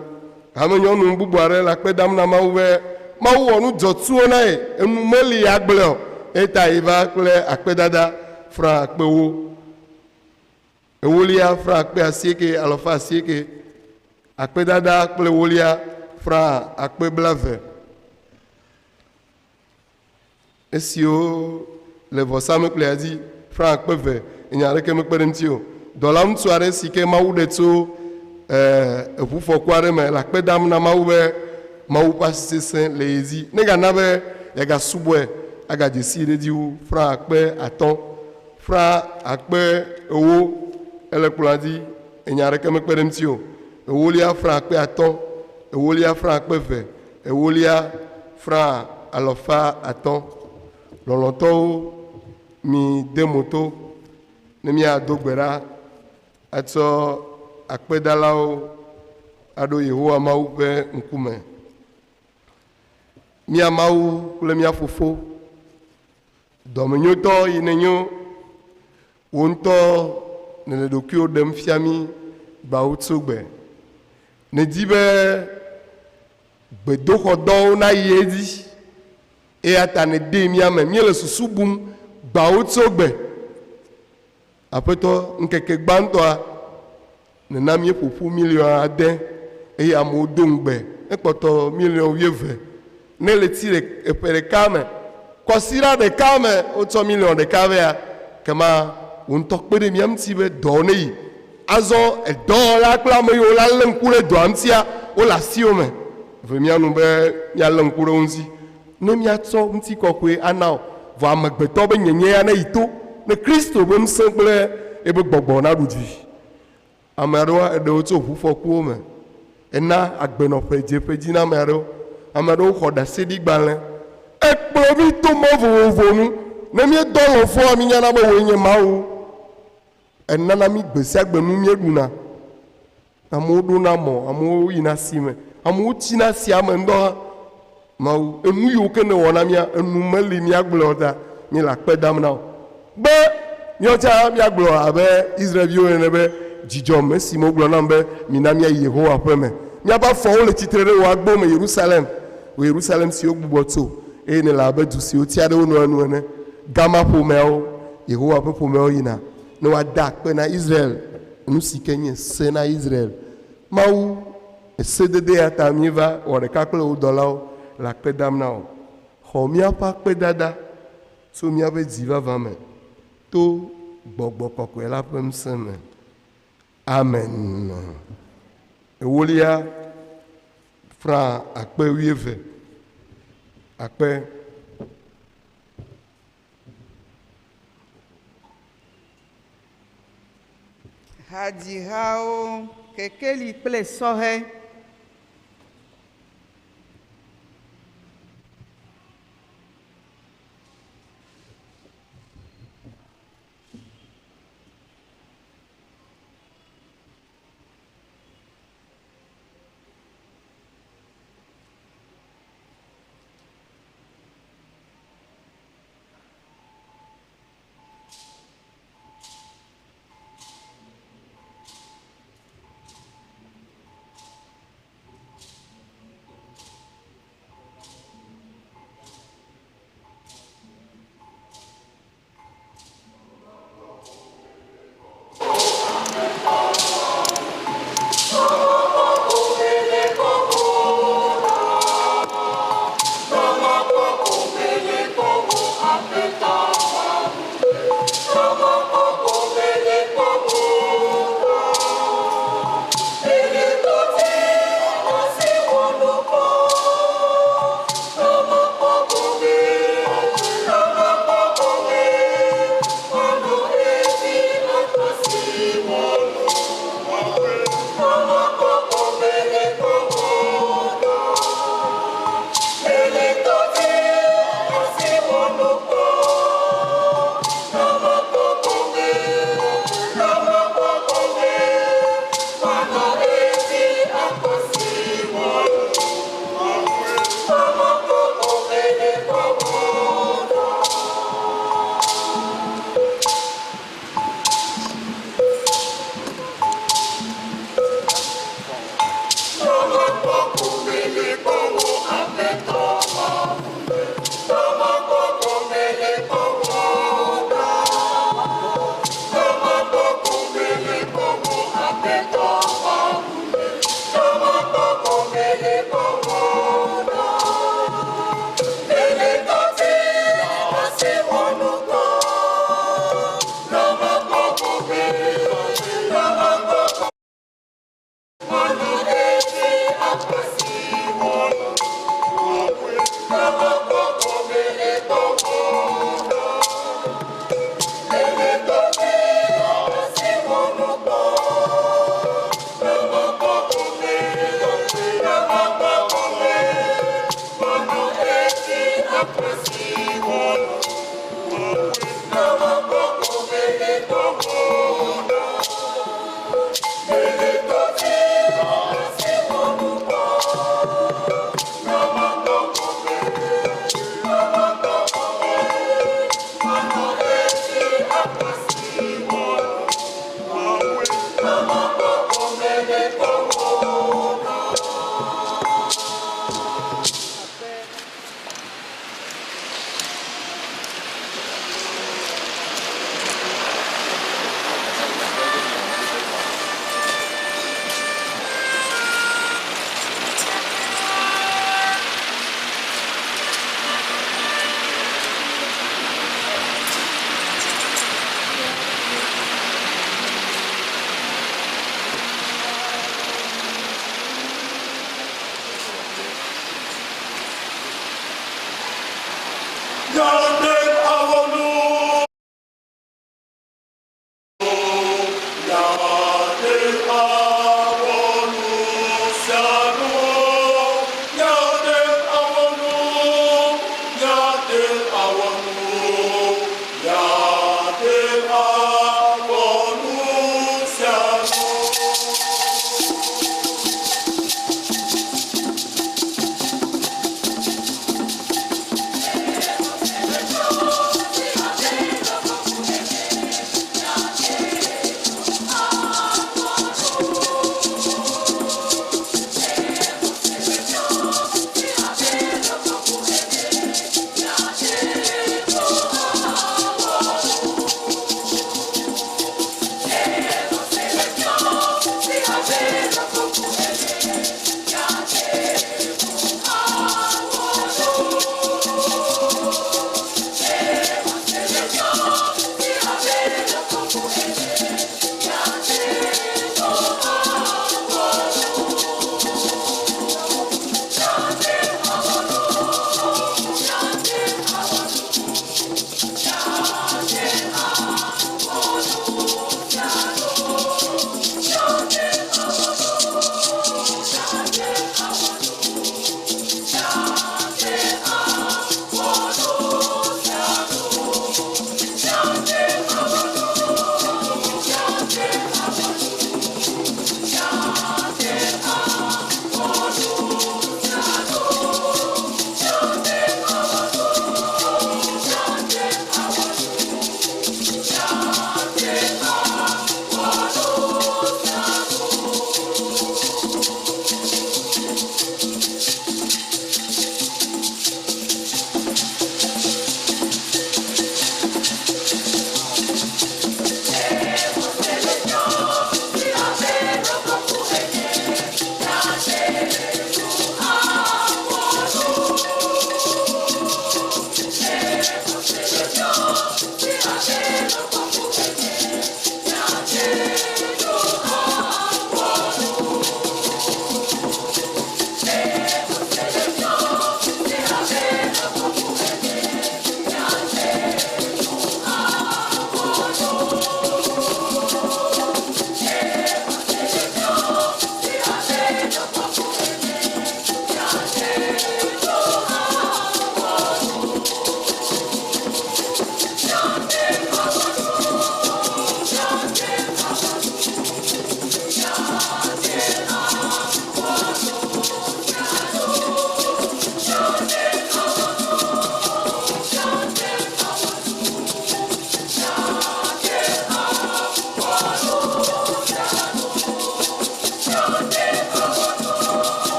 Hamenyɔnu bubu aɖe le akpe dam na Mawu be Mawu wɔ nu dzɔtsuwo na ye, enu meli agblẽ o. Eya ta yi va kple akpedada fra akpewo. Ewolia fra akpe asieke alafa asieke. Akpedada kple ewolia fra akpe blave. Esiwo le vɔsamlekpuia dzi franc akpe eve, nya aɖeke mekpe ɖe eŋuti o. Dɔla ŋutsu aɖe si ke Mawu ɖe tso eʋufɔku aɖe me le akpe dam na Mawu be Mawu ƒe asi sesẽ le ye dzi negana be yeagasubɔe agadze sii ɖe edzi wu franc akpe atɔ̃. Franc akpe ewo ele kplɔa dzi, enya aɖeke mekpe ɖe eŋuti o. Ewolia franc akpe atɔ̃, ewolia franc akpe eve, Ewolia, franc alafa atɔ̃. Lɔlɔ̃tɔwo, mi de mo to ne míado gbe ɖa atsɔ akpedalawo aɖo Yehowa Mawu ƒe ŋkume. Mía Mawu kple mía Fofo, dɔmenyotɔ yi nènyo, wò ŋutɔ nèle ɖokuiwò ɖem fia mí gbawotsyogbe. Nèdi be gbedoxɔdɔwo nayi edzi, eya ta nèdee mía me. Míele susu bum gbawotsyogbe. Aƒetɔ, ŋkeke gbãtɔa, nèna míeƒo ƒu miliɔn ade eye amewo do ŋugbe ekpɔtɔ miliɔn wuieve. Ne ɣleti ɖe, ƒe ɖeka me, kɔsiɖa ɖeka me wotsɔ miliɔn ɖeka vɛa, kema wò ŋutɔ kpe ɖe mía ŋuti be dɔ neyi. Azɔ edɔwɔla kple ame yiwo la lé ŋku ɖe dɔa ŋutia, wole asiwò me. Ve mía nu be míalé ŋku ɖe wo ŋuti. Ne míatsɔ ŋutikɔkɔe ana wò, vɔ amegbetɔ be nyenye ya neyi to, ne Kristo be ŋusẽ kple eƒe gbɔgbɔ naɖu dzi. Ame aɖewo eɖe wo tso ʋufɔkuwo me, ena agbenɔƒe dzeƒe dzi na ame aɖewo. Ame aɖewo xɔ ɖaseɖigbalẽ. Ekplɔ mí to mɔ vovovo nu. Ne míedɔ lɔ̃foa, mínyana be wòe nye Mawu. Enana mí gbe sia gbe nu míeɖuna. Amewo ɖona mɔ, amewo yina asime, amewo tsina asia me ŋutɔ hã. Mawu, enu yiwo ke nèwɔ na mía, enu meli míagblɔe o ta míele akpe dam na wò. Be míawo tsã míagblɔ abe Israel-viwo ene be, Dzidzɔ me esime wogblɔ nam be, Mina míayi Yehowa ƒe me. Míaƒe afɔwo le tsitre ɖe wò agbo me, Yerusalem, wò Yerusalem si wogbugbɔ tso, eye nèle abe du si wotsia ɖe wo nɔewo nu ene. Gama ƒomeawo, Yehowa ƒe ƒomeawo yina ne woada akpe na Israel, nu si ke nye se na Israel. Mawu, esedede ya ta míeva wɔ ɖeka kple wò dɔlawo le akpe dam na wò. Xɔ míaƒe akpedada tso míaƒe dzi vavã me to Gbɔgbɔ Kɔkɔe la ƒe ŋusẽ me. Amen. Ewolia, franc akpe wuieve, akpe. Hadzihawo, kekeli kple sɔhɛ.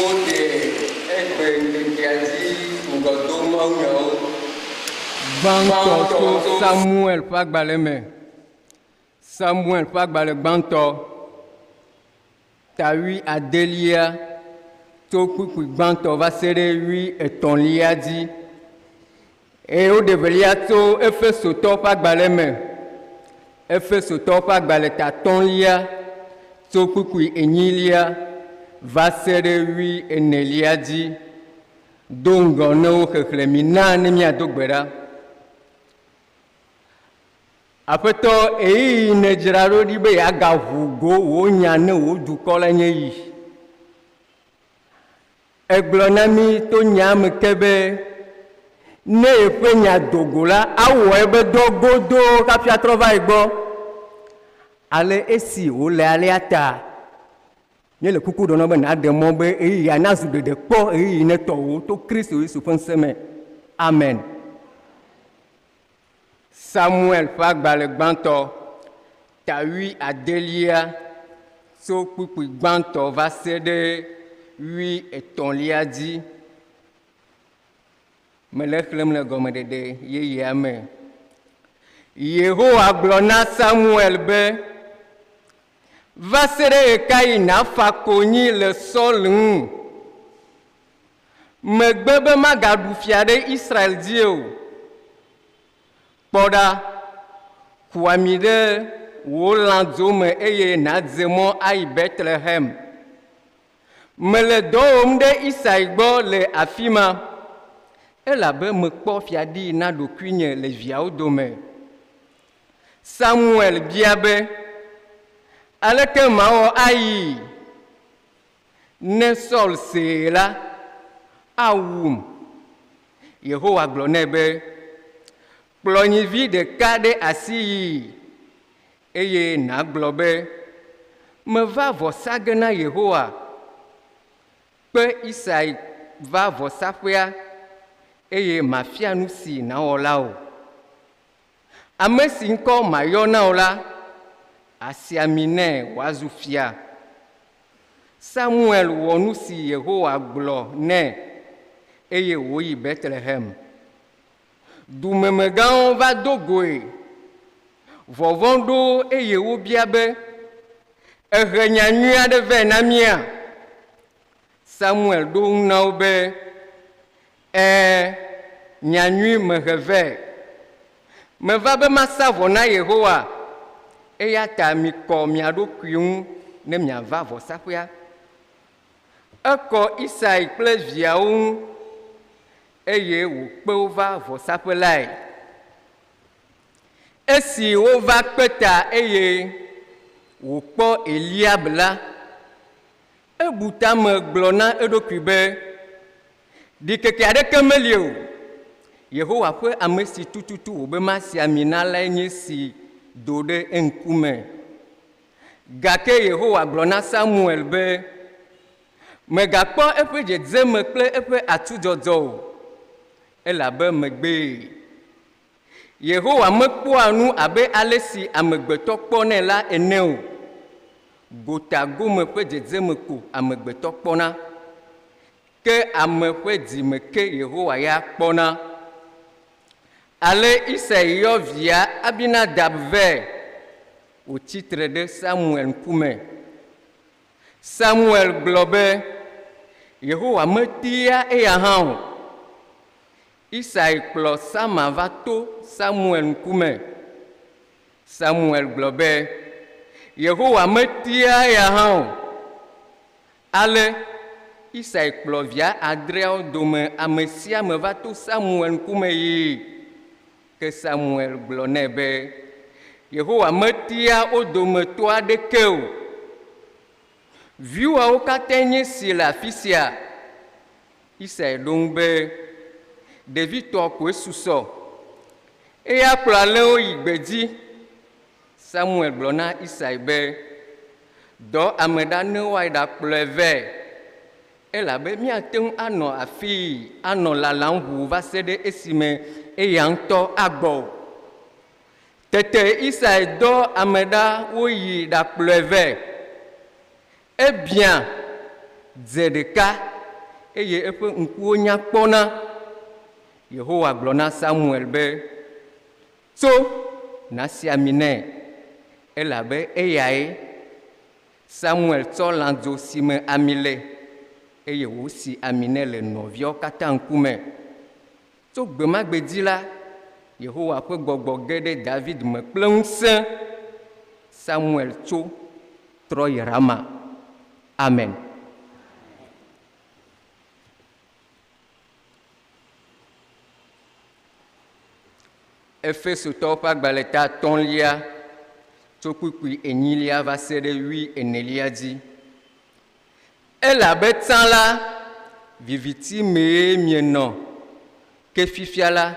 Woɖe egbe ŋkekea dzi ŋgɔdomawunyawo. Gbãtɔ tso Samuel ƒe agbalẽ me. Samuel ƒe agbalẽ gbãtɔ, ta wui adelia tso kpukpui gbãtɔ va se ɖe wui etɔ̃lia dzi. Eye woɖe evelia tso Efesotɔwo ƒe agbalẽ me. Efesotɔwo ƒe agbalẽ ta atɔ̃lia tso kpukpui enyilia va se ɖe wui enelia dzi. Do ŋgɔ ne wo xexlẽ mina ne míado gbe ɖa. Aƒetɔ, ɣeyiɣi nèdzra ɖo ɖi be yeagaʋu go wò nya ne wò dukɔ la nye yi. Egblɔ na mí to nyaa me ke be, ne yeƒe nya do go la, awɔ eƒe dɔ godoo hafi atrɔ va ye gbɔ. Ale esi wòle alea ta, míele kuku ɖem na wò be nàɖe mɔ be ɣeyiɣia nazu ɖeɖekpɔ ɣeyiɣi ne tɔwò to Kristo Yesu ƒe ŋusẽ me. Amen. Samuel ƒe agbalẽ gbãtɔ, ta wui adelia, tso kpukpui gbãtɔ va se ɖe wui etɔ̃lia dzi. Mele exlẽm le gɔmeɖeɖe yeyea me. Yehowa gblɔ na Samuel be, Va se ɖe ɣekaɣi nàfa konyi le Saul ŋu? Megbe be magaɖu fia ɖe Israel dzi o. Kpɔ ɖa, ku ami ɖe wò lãdzo me eye nàdze mɔ ayi Betlehem. Mele dɔ wɔm ɖe Isai gbɔ le afi ma, elabe mekpɔ fia ɖi na ɖokuinye le viawo dome. Samuel bia be, Aleke mawɔ ayii? Ne Saul see la, awum. Yehowa gblɔ nɛ be, Kplɔ nyivi ɖeka ɖe asi yii, eye nàgblɔ be, Meva vɔ sa ge na Yehowa. Kpe Isai va vɔsaƒea, eye mafia nu si nàwɔ la wò. Ame si ŋkɔ mayɔ na wò la, asi ami nɛ wòazu fia. Samuel wɔ nu si Yehowa gblɔ nɛ eye wòyi Betlehem. Dumemegãwo va do goe. Vɔvɔ̃ ɖo wo eye wobia be, Èhe nya nyui aɖe vɛ na mía? Samuel ɖo eŋu na wo be, Ɛ̃, nya nyui mehe vɛ. Meva be masa vɔ na Yehowa, eya ta mikɔ mia ɖokui ŋu ne miava vɔsaƒea. Ekɔ Isai kple viawo ŋu, eye wòkpe wo va vɔsaƒe lae. Esi wova kpe ta eye wòkpɔ Eliab la, Ebu tame gblɔ na eɖokui be, Ɖikeke aɖeke meli o, Yehowa ƒe ame si tututu wòbe masi ami na lae nye esi do ɖe eŋkume. Gake Yehowa gblɔ na Samuel be, Mègakpɔ eƒe dzedzeme kple eƒe atudzɔdzɔ o, elabe megbee. Yehowa mekpɔa nu abe ale si amegbetɔ kpɔnɛ la ene o. Gota gome ƒe dzedzeme ko amegbetɔ kpɔna, ke ame ƒe dzime ke Yehowa ya kpɔna. Ale Isai yɔ via Abinadab vɛ wòtsi tre ɖe Samuel ŋkume. Samuel gblɔ be, Yehowa metia eya hã o. Isai kplɔ Sama va to Samuel ŋkume. Samuel gblɔ be, Yehowa metia eya hã o. Ale Isai kplɔ via adreawo dome ame sia ame va to Samuel ŋkume yii. Ke Samuel gblɔ nɛ be, Yehowa metia wo dometɔ aɖeke o. Viwòawo katãe nye esi le afi sia? Isai ɖo ŋu be, Ɖevitɔ koe susɔ. Eya kplɔ alẽwo yi gbedzi. Samuel gblɔ na Isai be, Dɔ ame ɖa ne woayi ɖakplɔe vɛ, elabe míate ŋu anɔ afii anɔ lalam ʋuu va se ɖe esime eya ŋutɔ agbɔ o. Tete Isai dɔ ame ɖa woyi ɖakplɔe vɛ. Ebiã dze ɖeka, eye eƒe ŋkuwo nya kpɔna. Yehowa gblɔ na Samuel be, Tso, nàsi ami nɛ, elabe eyae. Samuel tsɔ lãdzo si me ami le, eye wòsi ami nɛ le nɔviawo katã ŋkume. Tso gbe ma gbe dzi la, Yehowa ƒe gbɔgbɔ ge ɖe David me kple ŋusẽ. Samuel tso trɔ yi Rama. Amen. Efesotɔwo ƒe agbalẽ ta etɔ̃lia tso kpukpui enyilia va se ɖe wui enelia dzi. Elabe tsã la, viviti mee mienɔ, ke fifia la,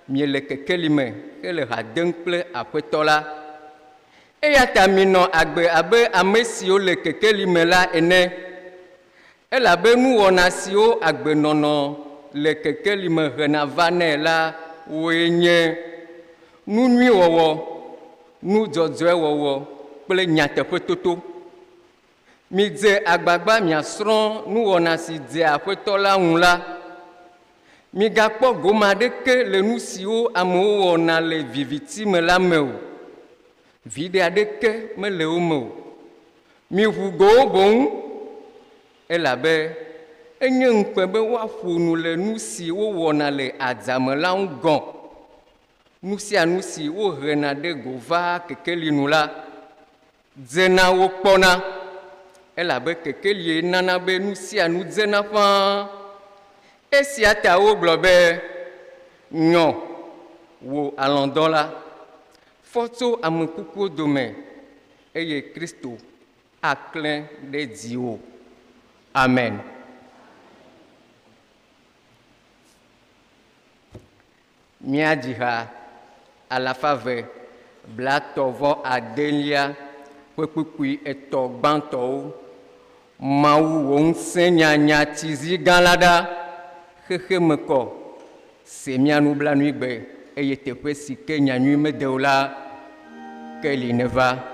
miele kekeli me hele ha dem kple Aƒetɔ la. Eya ta minɔ agbe abe ame siwo le kekeli me la ene, elabe nuwɔna siwo agbenɔnɔ le kekeli me hena vanɛ la woe nye nu nyui wɔwɔ, nu dzɔdzɔe wɔwɔ kple nyateƒetoto. Midze agbagba miasrɔ̃ nuwɔna si dzea Aƒetɔ la ŋu la. Migakpɔ gome aɖeke le nu siwo amewo wɔna le viviti me la me o. Viɖe aɖeke mele wo me o. Miʋu go wo boŋ elabe enye ŋukpe be woaƒo nu le nu si wowɔna le adzame la ŋu gɔ̃. Nu sia nu si wohena ɖe go vaa kekeli nu la, dzena wokpɔna elabe kekelie nana be nu sia nu dzena ƒãa. Esia ta wogblɔ be, nyɔ, wò alɔ̃dɔla, fɔ tso ame kukuwo dome eye Kristo aklẽ ɖe dziwò. Amen. Míadzi ha alafa eve blaetɔ̃ vɔ adelia ƒe kpukpui etɔ̃ gbãtɔwo. Mawu wò ŋusẽ nyanya tsi zi gã la ɖa, xexeme kɔ, se mía nublanuigbe eye teƒe si ke nyanyui mede o la, ke li neva.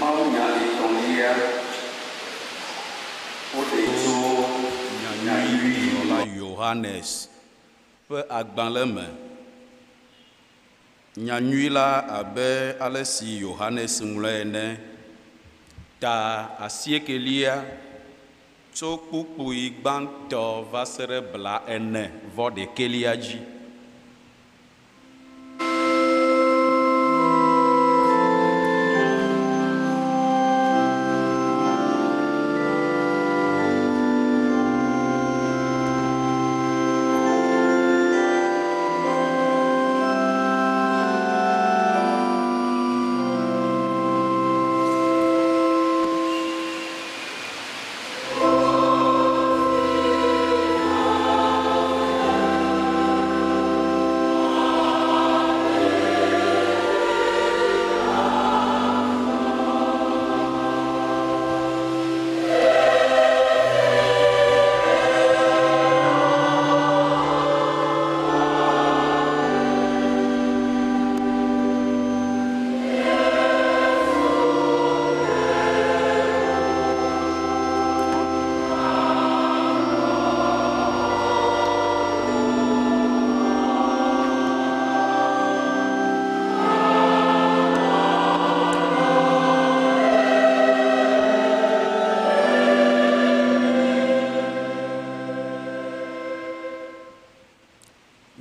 Mawunya etɔ̃lia woɖe tso Nyanyuiŋlɔla Yohanes ƒe agbalẽ me. Nyanyui la abe ale si Yohanes ŋlɔe ene. Ta asiekelia tso kpukpui gbãtɔ va se ɖe 41 dzi.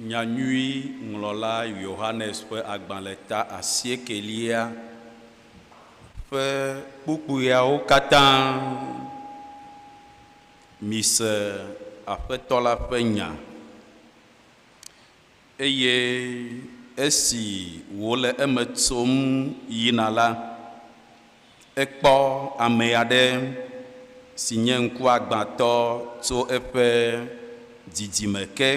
Nyanyui ŋlɔla Yohanes ƒe agbalẽ ta asiekelia ƒe kpukpuiawo katã. Mise Aƒetɔ la ƒe nya. Eye esi wòle eme tsom yina la, ekpɔ ame aɖe si nye ŋkuagbãtɔ tso eƒe didime ke.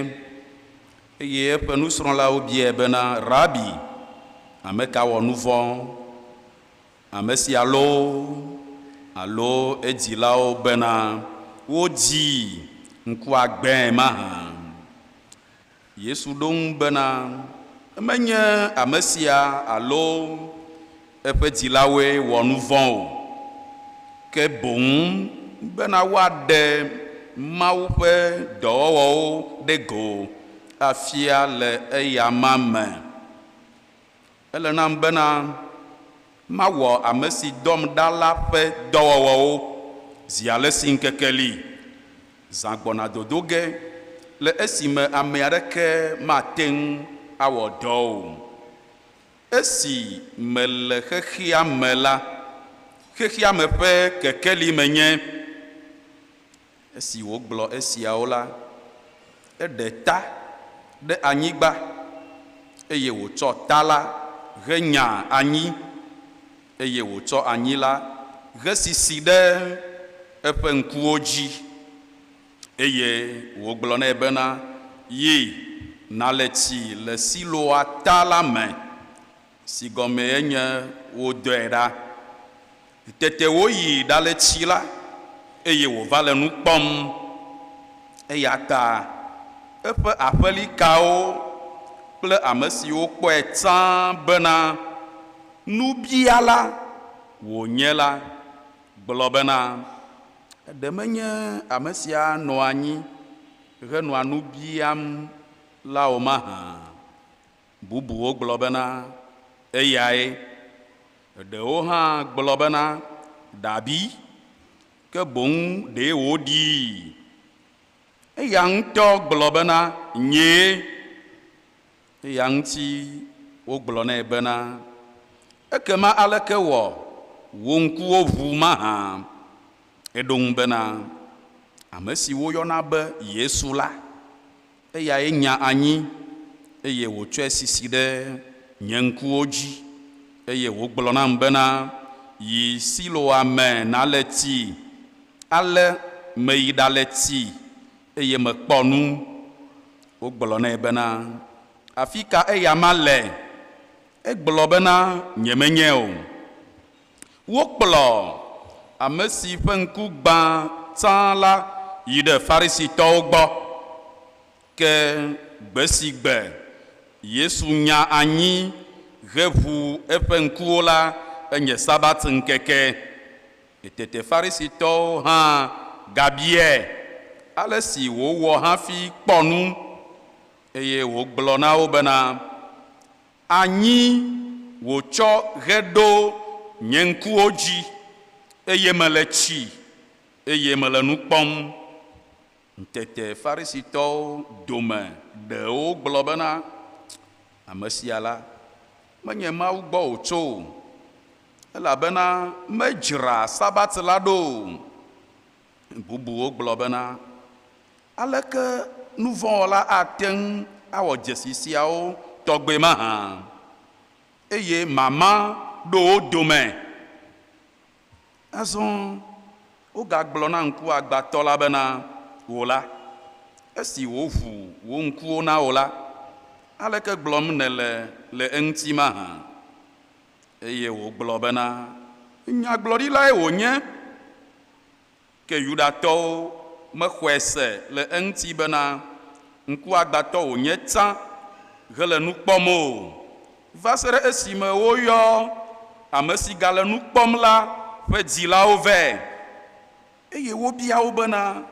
Eye eƒe nusrɔ̃lawo biae bena, Rabi, ame ka wɔ nuvɔ̃, ame sia loo alo edzilawo bena wodzii ŋkuagbãe mahã? Yesu ɖo ŋu bena, Menye ame sia alo eƒe dzilawoe wɔ nu vɔ̃ o, ke boŋ bena woaɖe Mawu ƒe dɔwɔwɔwo ɖe go afia le eyama me. Ele nam bena mawɔ ame si dɔm ɖa la ƒe dɔwɔwɔwo zi ale si ŋkeke li. Zã gbɔna dodo ge le esime ame aɖeke mate ŋu awɔ dɔ o. Esi mele xexea me la, xexea me ƒe kekeli menye. Esi wògblɔ esiawo la, eɖe ta ɖe anyigba, eye wòtsɔ ta la he nya anyi, eye wòtsɔ anyi la he sisi ɖe eƒe ŋkuwo dzi. Eye wògblɔ nɛ bena, Yi, nàle tsi le Siloa ta la me, si gɔmee nye Wodɔe ɖa. Tete wòyi ɖale tsi la, eye wòva le nu kpɔm. Eya ta eƒe aƒelikawo kple ame siwo kpɔe tsã bena nubiala wònye la gblɔ bena, Ɖe menye ame sia nɔa anyi henɔa nu biam la o mahã? Bubuwo gblɔ bena, Eyae. Eɖewo hã gblɔ bena, Dabi, ke boŋ ɖee wòɖii. Eya ŋutɔ gblɔ bena, Nyee. Eya ŋuti wogblɔ nɛ bena, Ekema aleke wɔ wò ŋkuwo ʋu mahã? Eɖo ŋu bena, Ame si woyɔna be Yesu la, eyae nya anyi, eye wòtsɔe sisi ɖe nye ŋkuwo dzi, eye wògblɔ nam bena, Yi Siloa me nàle tsi. Ale meyi ɖale tsi, eye mekpɔ nu. Wogblɔ nɛ bena, Afi ka eyama le? Egblɔ bena, Nyemenyae o. Wokplɔ ame si ƒe ŋku gbã tsã la yi ɖe Farisitɔwo gbɔ. Ke gbe si gbe Yesu nya anyi heʋu eƒe ŋkuwo la, enye Sabat ŋkeke. Tete Farisitɔwo hã gabiae ale si wòwɔ hafi kpɔ nu, eye wògblɔ na wo bena, Anyi wòtsɔ ɣe ɖo nye ŋkuwo dzi, eye mele tsi, eye mele nu kpɔm. Tete Farisitɔwo dome ɖewo gblɔ bena, Ame sia la, menye Mawu gbɔ wòtso o, elabena medzra Sabat la ɖo o. Bubuwo gblɔ bena, Aleke nuvɔ̃wɔla ate ŋu awɔ dzesi siawo tɔgbe mahã? Eye mama ɖo wo dome. Azɔ wogagblɔ na ŋkuagbãtɔ la bena, Wò la, esi wòʋu wò ŋkuwo na wò la, aleke gblɔm nèle le eŋuti mahã? Eye wògblɔ bena, Nyagblɔɖilae wònye. Ke Yudatɔwo mexɔe se le eŋuti bena ŋkuagbãtɔ wònye tsã hele nu kpɔm o, va se ɖe esime woyɔ ame si gale nu kpɔm la ƒe dzilawo vɛ, eye wobia wo bena,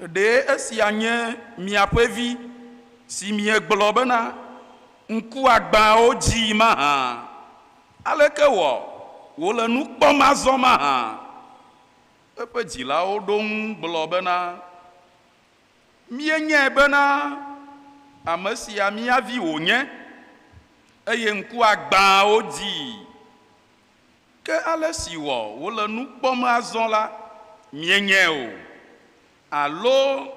Ɖe esia nye miaƒe vi, si miegblɔ bena, ŋkuagbãwo dzii mahã? Aleke wɔ wòle nu kpɔm azɔ mahã? Eƒe dzilawo ɖo ŋu gblɔ bena, Míenyae bena Ame sia mía vi wònye, eye ŋkuagbã wodzii. Ke ale si wɔ wòle nu kpɔm azɔ la, míenyae o. Alo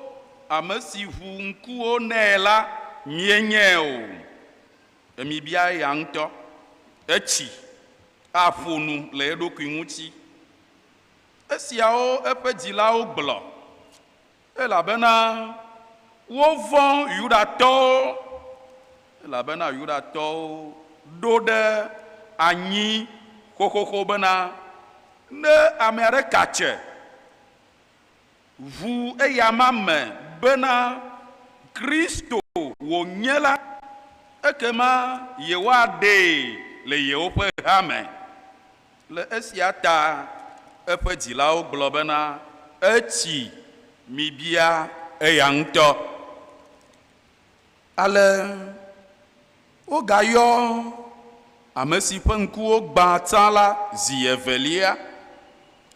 ame si ʋu ŋkuwo nɛ la, míenyae o. Mibia eya ŋutɔ. Etsi aƒo nu le eɖokui ŋuti. Esiawo eƒe dzilawo gblɔ elabena wovɔ̃ Yudatɔwo, elabena Yudatɔwo ɖo ɖe anyi xoxoxo bena ne ame aɖe katse ʋu eyama me bena Kristo wònye la, ekema yewoaɖee le yewoƒe hame. Le esia ta eƒe dzilawo gblɔ bena etsi, mibia eya ŋutɔ. Ale wogayɔ ame si ƒe ŋkuwo gbã tsã la zi evelia,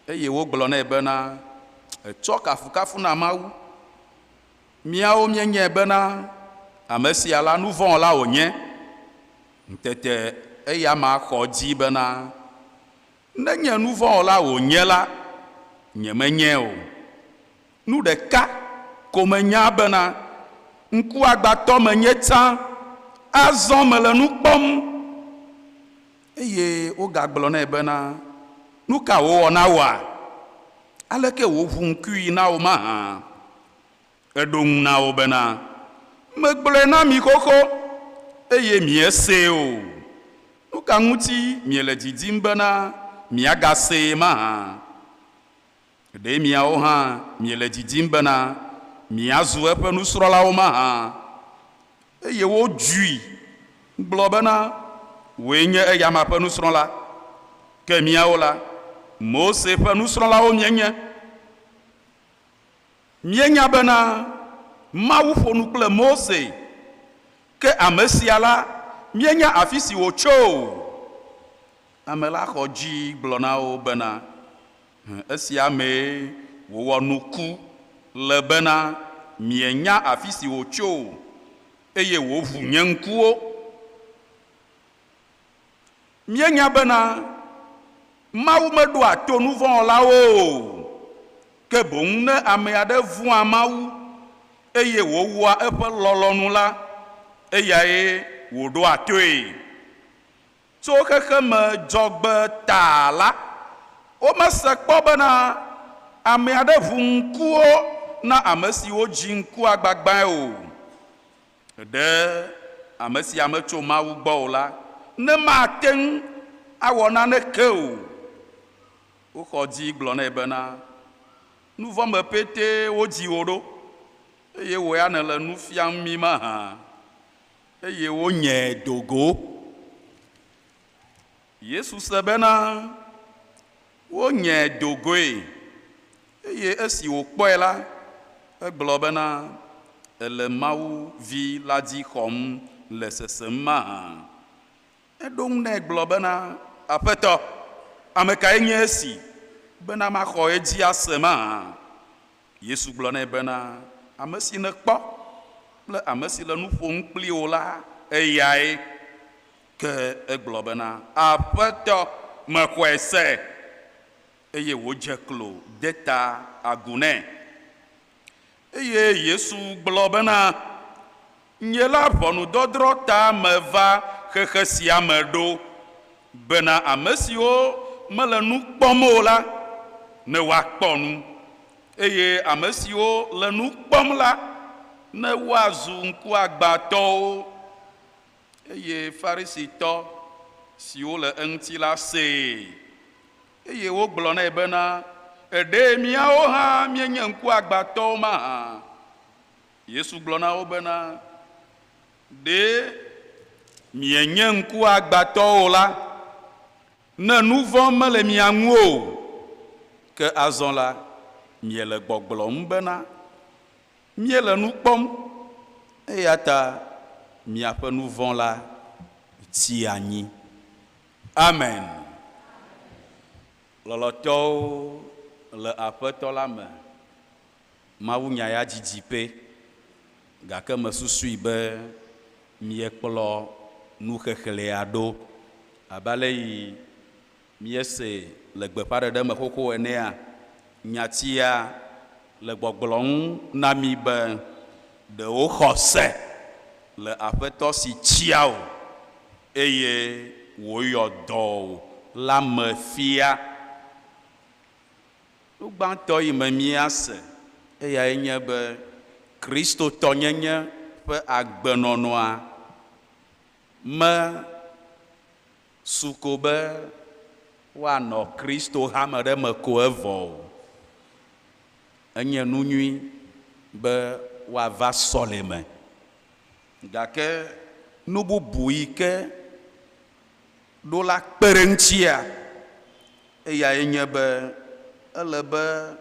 eye wogblɔ nɛ bena, Etsɔ kafukafu na Mawu. Míawo míenyae bena ame sia la nuvɔ̃wɔla wònye. Tete eyama xɔ dzi bena, Nenye nuvɔ̃wɔla wònye la, nyemenyae o. Nu ɖeka ko menya bena, ŋkuagbãtɔ menye tsã, azɔ mele nu kpɔm. Eye wogagblɔ nɛ bena, Nu ka wòwɔ na wòa? Aleke wòʋu ŋkui na wò mahã? Eɖo ŋu na wo bena, Megblɔe na mi xoxo, eye miesee o. Nu ka ŋuti miele didim bena miagasee mahã? Ɖe miawo hã miele didim bena miazu eƒe nusrɔ̃lawo mahã? Eye wodzui gblɔ bena, Wòe nye eyama ƒe nusrɔ̃la, ke míawo la, Mose ƒe nusrɔ̃lawo míenye. Míenya bena Mawu ƒo nu kple Mose, ke ame sia la, míenya afi si wòtso o. Ame la xɔ dzi gblɔ na wo bena, Esia mee wòwɔ nuku le bena mienya afi si wòtso o, eye wòʋu nye ŋkuwo. Míenya bena Mawu meɖoa to nuvɔ̃wɔlawo o, ke boŋ ne ame aɖe vɔ̃a Mawu eye wòwɔa eƒe lɔlɔ̃nu la, eyae wòɖoa toe. Tso xexeme dzɔgbe ta la, womese kpɔ bena ame aɖe ʋu ŋkuwo na ame siwo dzi ŋkuagbagbae o. Ɖe ame sia metso Mawu gbɔ o la, ne mate ŋu awɔ naneke o. Woxɔ dzi gblɔ nɛ bena, Nu vɔ̃ me petee wodzi wò ɖo, eye wò ya nèle nu fiam mí mahã? Eye wonyae do go. Yesu se bena wonyae do goe, eye esi wòkpɔe la, egblɔ bena, Èle Mawu Vi la dzi xɔm le sesem mahã? Eɖo ŋu nɛ gblɔ bena, Aƒetɔ, ame kae nye esi bena maxɔ edzi ase mahã? Yesu gblɔ nɛ bena, Ame si nèkpɔ kple ame si le nu ƒom kpli wò la, eyae. Ke egblɔ bena, Aƒetɔ, mexɔe se. Eye wòdze klo de ta agu nɛ. Eye Yesu gblɔ bena, Nye la ʋɔnudɔdrɔ̃ ta meva xexe sia me ɖo, bena ame siwo mele nu kpɔm o la, ne woakpɔ nu, eye ame siwo le nu kpɔm la, ne woazu ŋkuagbãtɔwo. Eye Farisitɔ siwo le eŋuti la see, eye wogblɔ nɛ bena, Eɖe míawo hã míenye ŋkuagbãtɔwo mahã? Yesu gblɔ na wo bena, Ɖe mienye ŋkuagbãtɔwo la, ne nu vɔ̃ mele mia ŋu o, ke azɔ la, miele gbɔgblɔm bena, Míele nu kpɔm, eya ta miaƒe nu vɔ̃ la tsi anyi. Amen. Lɔlɔ̃tɔwo le Aƒetɔ la me, mawunya ya didiƒe. Gake mesusui be miekplɔ nuxexlẽa ɖo abe ale yi míese le gbeƒãɖeɖe me xoxo enea, nyatia le gbɔgblɔm na mí be ɖe woxɔ se le Aƒetɔ si tsia wò eye wòyɔ dɔ wò la me fia. Nu gbãtɔ yi me míase eyae nye be Kristotɔnyenye ƒe agbenɔnɔa me su ko be woanɔ Kristo-hame ɖe me ko evɔ o. Enye nu nyui be woava sɔleme. Gake nu bubu yi ke ɖo la kpe ɖe eŋutia, eyae nye be ele be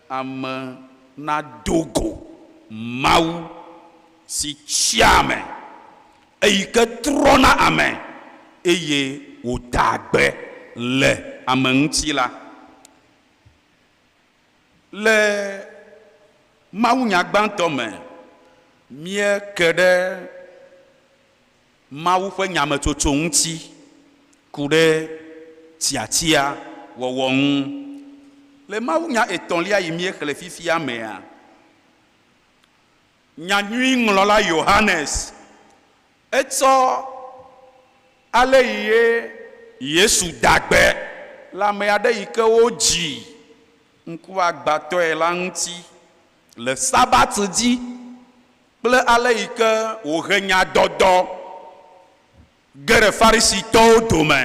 ame nado go Mawu si tsia ame, eyi ke trɔna ame eye wòdaa gbe le ame ŋuti la. Le mawunya gbãtɔ me, míeke ɖe Mawu ƒe nyametsotso ŋuti ku ɖe tiatia wɔwɔ ŋu. Le mawunya etɔ̃lia yi míexlẽ fifia mea, Nyanyuiŋlɔla Yohanes etsɔ ale yi ye Yesu da gbe le ame aɖe yi ke wodzi ŋkuagbãtɔe la ŋuti le Sabat dzi kple ale yi ke wòhe nyadɔdɔ ge ɖe Farisitɔwo dome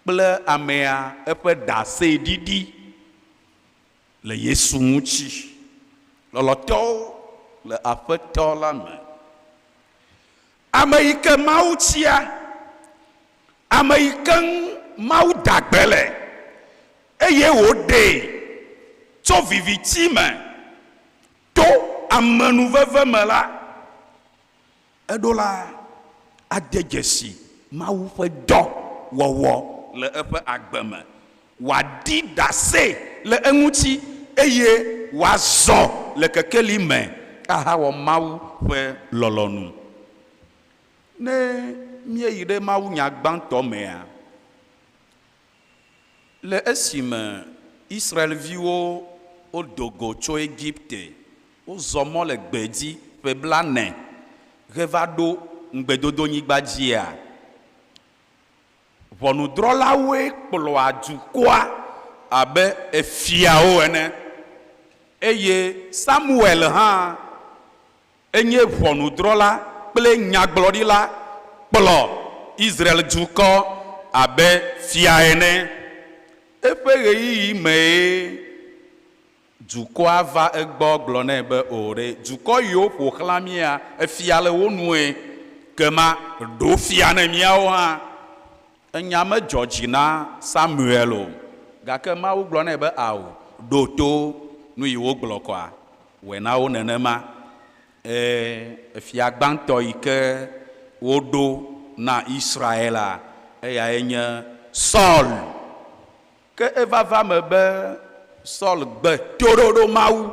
kple amea eƒe ɖaseɖiɖi le Yesu ŋuti. Lɔlɔ̃tɔwo le Aƒetɔ la me. Ame yi ke Mawu tia, ame yi ke ŋu Mawu da gbe le eye wòɖee tso viviti me To amenuveve me la, eɖo la ade dzesi Mawu ƒe dɔ wɔwɔ le eƒe agbe me, wòaɖi ɖase le eŋuti, eye wòazɔ le kekeli me ahawɔ Mawu ƒe lɔlɔ̃nu. Ne míeyi ɖe mawunya gbãtɔ mea, Le esime Israel-viwo wodo go tso Egipte, wozɔ mɔ le gbedzi ƒe blaene heva ɖo Ŋugbedodonyigba dzia, ʋɔnudrɔ̃lawoe kplɔa dukɔa abe fiawo ene, eye Samuel hã enye ʋɔnudrɔ̃la kple nyagblɔɖila kplɔ Israel-dukɔ abe fia ene. Eƒe ɣeyiɣi mee dukɔa va egbɔ gblɔ nɛ be, O ɖe, dukɔ yiwo ƒo xlã mía, efia le wo nue, kema ɖo fia ne míawo hã. Enya medzɔ dzi na Samuel o, gake Mawu gblɔ nɛ be, Ao, ɖo to nu yi wogblɔ kɔa, wɔe na wo nenema. Ẽ, efia gbãtɔ yi ke woɖo na Israela, eyae nye Saul. Ke eva va eme be Saul gbe toɖoɖo Mawu.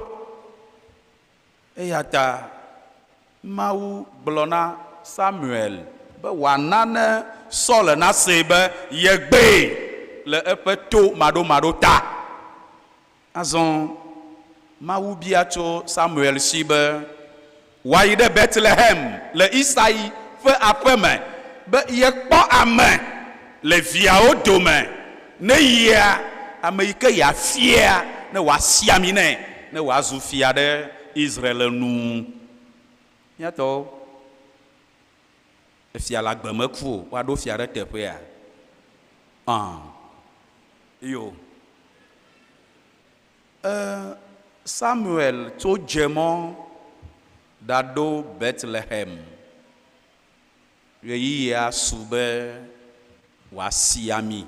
Eya ta Mawu gblɔ na Samuel be wòana ne Saul nasee be yegbee le eƒe to maɖomaɖo ta. Azɔ Mawu bia tso Samuel si be wòayi ɖe Betlehem le Isai ƒe aƒe me be yekpɔ ame le viawo dome ne yia ame yi ke yeafia ne wòasi ami nɛ ne wòazu fia ɖe Israel nu. Mía tɔwo, efia le agbe meku o, woaɖo fia ɖe teƒea? Ã, yo. E, Samuel tso dze mɔ ɖaɖo Betlehem. Ɣeyiɣia su be wòasi ami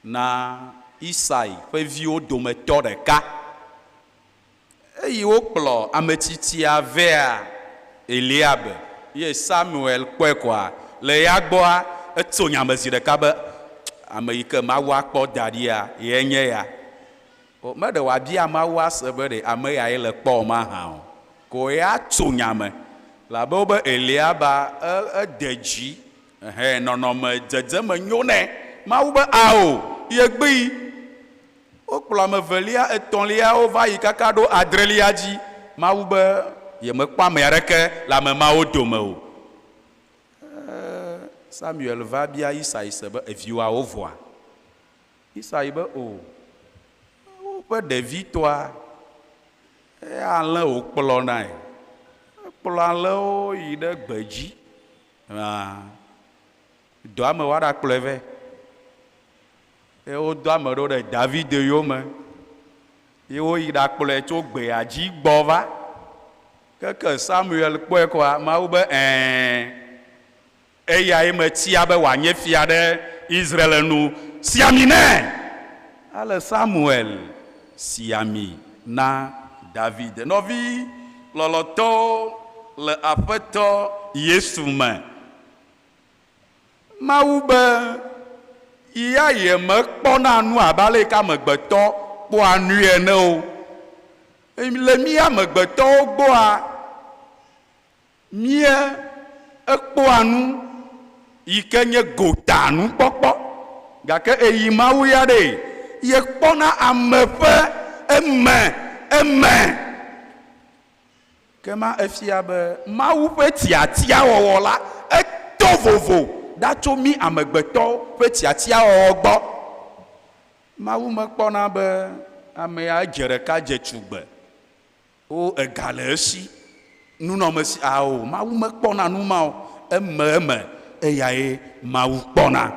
na Isai ƒe viwo dometɔ ɖeka. Eyi wokplɔ ame tsitsia vɛa, Eliab, ye Samuel kpɔe kɔa, le ya gbɔa, etso nya me zi ɖeka be, Ame yi ke Mawu akpɔ da ɖia, ye nye ya. O, meɖe wòabia Mawu ase be ɖe ame yae le kpɔ mahã o. Ko ya tso nya me. Labe wobe Eliaba e ede dzi ɛhɛ nɔnɔme dzedzeme nyo nɛ. Mawu be ao yegbee. Wokplɔ ame evelia, etɔ̃lia wova yi kaka ɖo adrelia dzi. Mawu be yemekpɔ ame aɖeke le ame mawo dome o. Samuel va bia Isai se be eviwoawo vɔa? Isai be o. Woƒe ɖevitɔa eya alẽ wòkplɔnae. Ekplɔ alẽwo yi ɖe gbedzi. Dɔ ame woaɖakplɔe vɛ. Eye wodɔ ame ɖewo ɖe David yome ye woyi ɖakplɔe tso gbea dzi gbɔ va. Keke Samuel kpɔe koa, Mawu be, Ɛ̃, eyae metia be wòanye fia ɖe Israel nu. Si ami nɛ! Ale Samuel si ami na David. Nɔvi lɔlɔ̃tɔwo le Aƒetɔ Yesu me, Mawu be, Ya yemekpɔna nu abe ale yi ke amegbetɔ kpɔa nui ene o. Le mí amegbetɔwo gbɔa, mía ekpɔa nu yi ke nye gota nukpɔkpɔ. Gake eyi Mawu ya ɖe, yekpɔna ame ƒe eme eme. Ke ma efia be Mawu ƒe tiatiawɔwɔ la eto vovo ɖa tso mí amegbetɔwo ƒe tiatiawɔwɔ gbɔ. Mawu mekpɔna be amea edze ɖeka dze tugbe o, ega le esi, nunɔamesi, ao, Mawu mekpɔna nu ma o. Eme eme eyae Mawu kpɔna.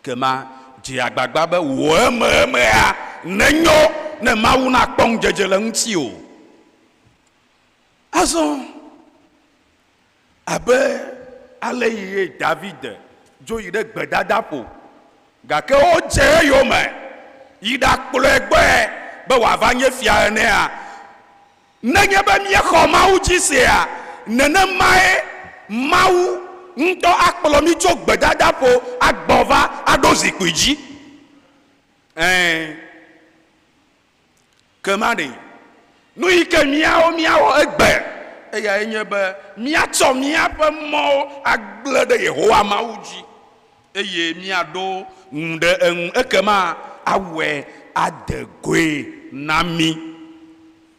Ke ma dze agbagba be wò eme emea nenyo ne Mawu nakpɔ ŋudzedze le ŋuti o. Azɔ abe ale yi David dzo yi ɖe gbedadaƒo, gake wodze eyome yi ɖakplɔe gbɔe be wòava nye fia enea, nenye be míexɔ Mawu dzi sea, nenemae Mawu ŋutɔ akplɔ mí tso gbedadaƒo agbɔ va aɖo zikpui dzi. Ɛ̃. Ke ma ɖe, nu yi ke míawo míawɔ egbe eyae nye be míatsɔ míaƒe mɔwo agblẽ ɖe Yehowa Mawu dzi eye míaɖo ŋu ɖe eŋu, ekema awɔe ade goe na mí.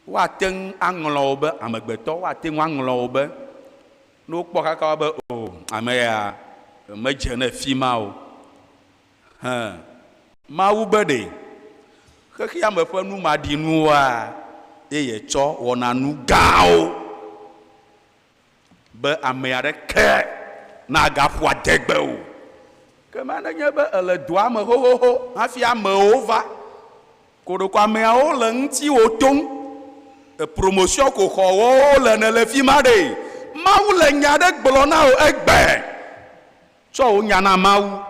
Woate ŋu aŋlɔ wò be, amegbetɔ, woate ŋu aŋlɔ wò be, ne wokpɔ kaka woabe, O, ame ya medze ne fi ma o. Hẽ, Mawu be ɖe, xexeame ƒe nu maɖinuwoa ye yetsɔ wɔna nu gãwo be ame aɖeke nagaƒo adegbe o. Ke ma nenye be èle dɔa me xoxoxo hafi amewo va, koɖoko ameawo le ŋutiwò tom, promotion ko xɔ wole nèle fi ma ɖe, Mawu le nya aɖe gblɔ na wò egbe. Tsɔ wò nya na Mawu.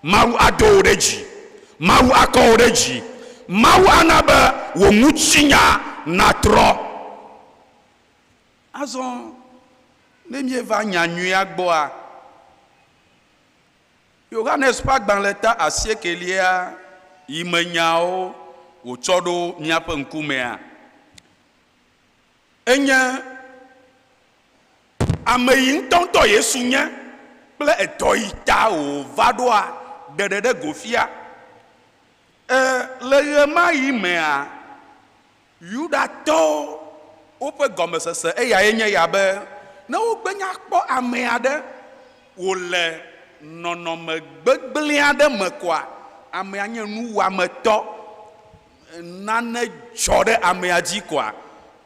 Mawu ado wò ɖe dzi. Mawu akɔ wò ɖe dzi. Mawu ana be wò ŋutinya natrɔ. Azɔ ne míeva nya nyuia gbɔa, Yohanes ƒe agbalẽ ta asiekelia yi me nyawo wòtsɔ ɖo míaƒe ŋkumea, enye Ame yi ŋutɔŋutɔ Yesu nye kple edɔ yi ta wòva ɖoa ɖeɖe ɖe go fia. E Le ɣemaɣi mea, Yudatɔwo woƒe gɔmesese eyae nye ya be ne wogbe nya kpɔ ame aɖe wòle nɔnɔme gbegblẽ aɖe me koa, amea nye nuwɔametɔ. Nane dzɔ ɖe amea dzi koa,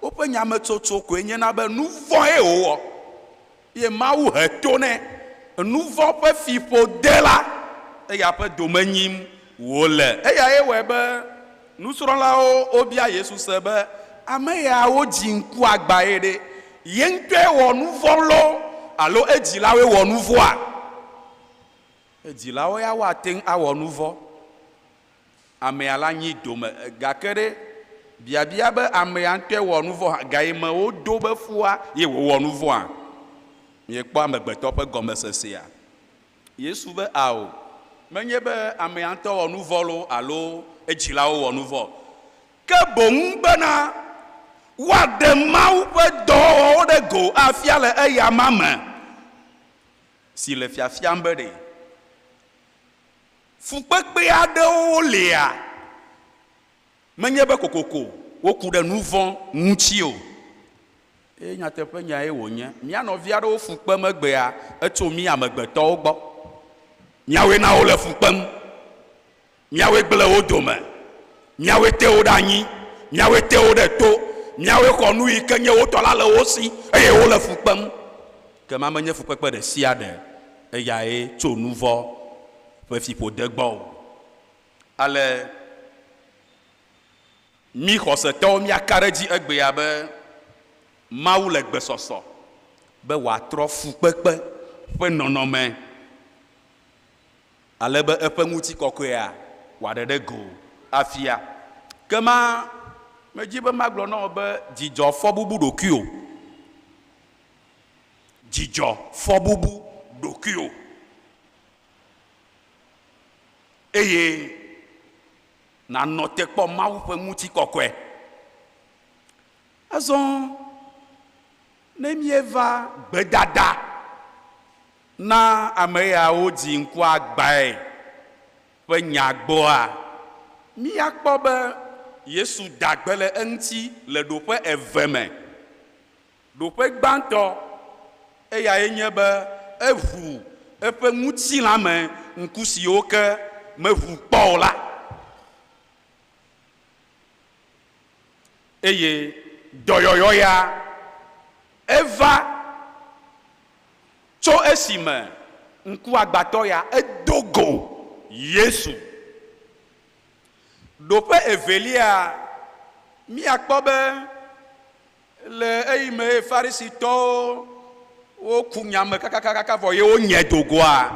woƒe nyametsotso koe nye na be nu vɔ̃e wòwɔ ye Mawu he to nɛ. Nu vɔ̃ ƒe fiƒode la, eya ƒe dome nyim wòle. Eyae wɔe be nusrɔ̃lawo wobia Yesu se be, Ame ya wodzi ŋkuagbãe ɖe, ye ŋutɔe wɔ nu vɔ̃ loo alo edzilawoe wɔ nu vɔ̃a? Edzilawo ya woate ŋu awɔ nu vɔ̃. Amea la nyi dome. Gake ɖe, biabia be amea ŋutɔe wɔ nu vɔ̃ hã, gayime wodo be fua ye wòwɔ nu vɔ̃a? Miekpɔ amegbetɔ ƒe gɔmesesea? Yesu be, Ao, menye be amea ŋutɔ wɔ nu vɔ̃ loo alo edzilawo wɔ nu vɔ̃ o. Ke boŋ bena. Woaɖe Mawu ƒe dɔwɔwɔwo ɖe go afia le eyama me, si le fiafiam be ɖe fukpekpe aɖewo lia, menye be kokoko woku ɖe nu vɔ̃ ŋuti o. Eye nyateƒe nyae wònye. Mía nɔvi aɖewo fu kpem egbea, etso mí amegbetɔwo gbɔ. Míawoe na wole fu kpem. Míawoe gblẽ wo dome. Míawoe te wo ɖe anyi. Míawoe te wo ɖe to. Míawoe xɔ nu yi ke nye wo tɔ la le wo si eye wole fu kpem. Ke ma menye fukpekpe ɖe sia ɖe eyae tso nu vɔ̃ ƒe fiƒode gbɔ o. Ale mí xɔsetɔwo míaka ɖe edzi egbea be Mawu le gbesɔsɔ be wòatrɔ fukpekpe ƒe nɔnɔme ale be eƒe ŋutikɔkɔea wòaɖe ɖe go afia. Ke ma medzi be magblɔ na wò be dzidzɔ fɔbubu ɖokuiwò. Dzidzɔ fɔbubu ɖokuiwò. Eye nànɔ te kpɔ Mawu ƒe ŋutikɔkɔe. Azɔ ne míeva gbedada na ame yawo dzi ŋkuagbãe ƒe nya gbɔa, míakpɔ be Yesu da gbe le eŋuti le ɖoƒe eve me. Ɖoƒe gbãtɔ, eyae nye be eʋu eƒe ŋutilã me ŋku siwo ke meʋu kpɔ o la. Eye dɔyɔyɔ ya eva tso esime ŋkuagbãtɔ ya edo go Yesu. Ɖoƒe evelia, míakpɔ be le eyime Farisitɔwo woku nya me kakakaka vɔ ye wonye do goa,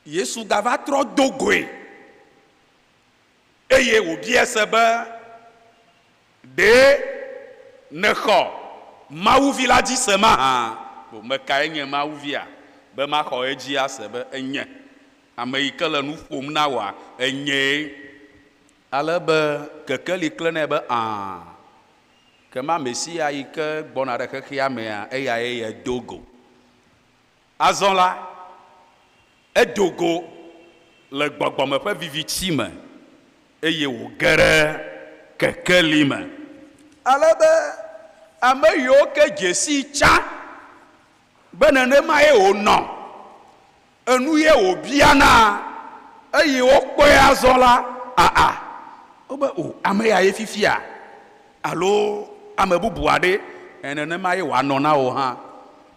Yesu gava trɔ do goe eye wòbia se be, Ɖe nèxɔ Mawuvi la dzi se mahã? Bo mekae nye Mawuvia be maxɔ edzi ase be enye ame yi ke le nu ƒom na wòa? Enyee. Ale be kekeli klẽ nɛ be, Ã, ke ma Mesia yi ke gbɔna ɖe xexea mea, eyae yedo go. Azɔ la, edo go le gbɔgbɔme ƒe viviti me eye wòge ɖe kekeli me. Ale be ame yiwo ke dze sii tsã be nenemae wònɔ, enu ye wòbiana, eye wokpɔe azɔ la, aa, wobe, O, ame ya ye fifia, alo ame bubu aɖe, nenemae wòanɔ na wò hã.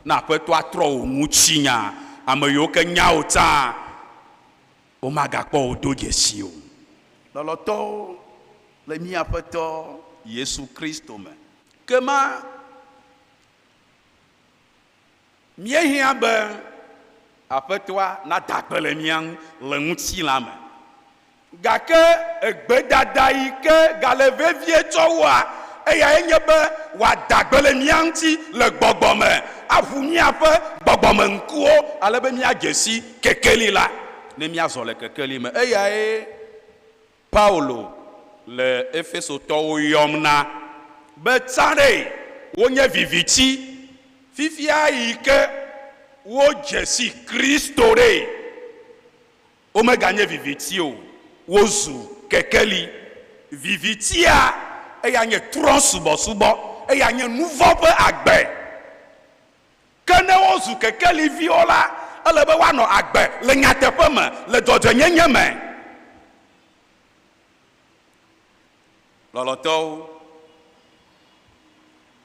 Ne Aƒetɔa trɔ wò ŋutinya, ame yiwo ke nya wò tsã, womagakpɔ wò do dzesi o. Lɔlɔ̃tɔwo, le mía Aƒetɔ Yesu Kristo me, ke ma míehiã be Aƒetɔa nada gbe le mía ŋu le ŋutilã me. Gake egbedada yi ke gale vevie tsɔ wua, eyae nye be wòada gbe le mía ŋuti le gbɔgbɔ me, aʋu míaƒe gbɔgbɔmeŋkuwo ale be míadze si kekeli la, ne míazɔ le kekeli me. Eyae Paulo le Efesotɔwo yɔm na be tsã ɖe wonye viviti, fifia yi ke wodze si Kristo ɖe. Womeganye viviti o, wozu kekeli. Vivitia, eya nye trɔ̃subɔsubɔ, eya nye nuvɔ̃ ƒe agbe. Ke ne wozu kekeliviwo la, ele be woanɔ agbe le nyateƒe me, le dzɔdzɔenyenye me. Lɔlɔ̃tɔwo,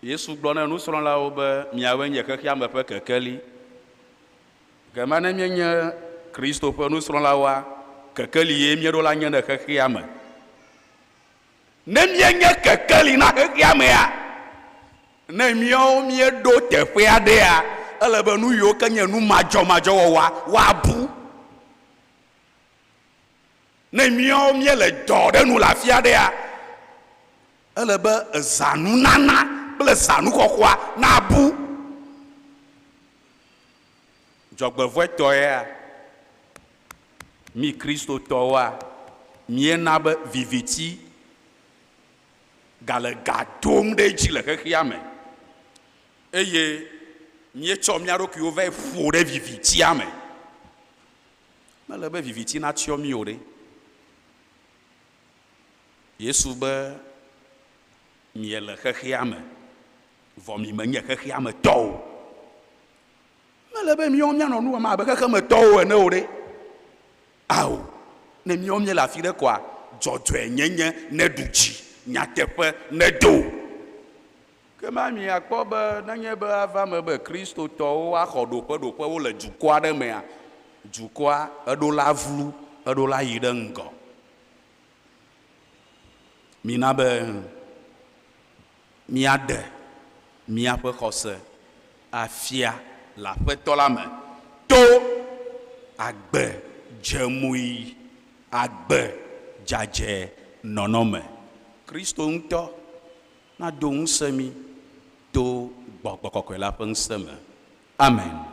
Yesu gblɔ na nusrɔ̃lawo be, Miawoe nye xexeame ƒe kekeli. Gama ne míenye Kristo ƒe nusrɔ̃lawoa, kekeli ye míeɖo la nye ne xexea me. Ne míenye kekeli na xexea mea, ne míawo míeɖo teƒe aɖea, ele be nu yiwo ke nye nu madzɔmadzɔ wɔwɔa woabu. Ne míawo míele dɔ ɖe nu le afi aɖea, ele be zãnunana kple zãnuxɔxɔa nabu. Dzɔgbevɔ̃etɔea, mí Kristotɔwoa, míena be viviti gale ga dom ɖe edzi le xexea me eye míetsɔ mía ɖokuiwo va ƒo ɖe vivitia me. Mele be viviti natsyɔ mí o ɖe. Yesu be miele xexea me vɔ mi menye xexea me tɔ o. Mele be míawo míanɔ nu wɔm abe xexemetɔwo ene o ɖe. Ao, ne míawo míele afi ɖe koa, dzɔdzɔenyenye neɖu dzi, nyateƒe nedo. Ke ma miakpɔ be nenye be ava eme be Kristotɔwo axɔ ɖoƒeɖoƒewo le dukɔ aɖe mea, dukɔa eɖo la vlu, eɖo la yi ɖe ŋgɔ. Mina be míaɖe míaƒe xɔse afia le Aƒetɔ la me to agbe dzemui, agbe dzadzɛ nɔnɔ me. Kristo ŋutɔ nado ŋusẽ mí to Gbɔgbɔ Kɔkɔe la ƒe ŋusẽ me. Amen.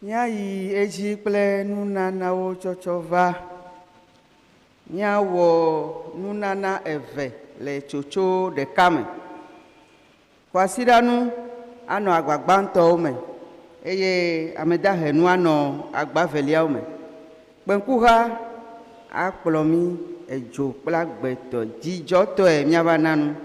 Míayi edzi kple nunanawo tsɔtsɔ va. Míawɔ nunana eve le tsotso ɖeka me. Kwasiɖanu anɔ agba gbãtɔwo me eye ame dahenu anɔ agba eveliawo me. Kpẽkuha akplɔ mí edzo kple agbetɔ dzidzɔtɔe míava na nu.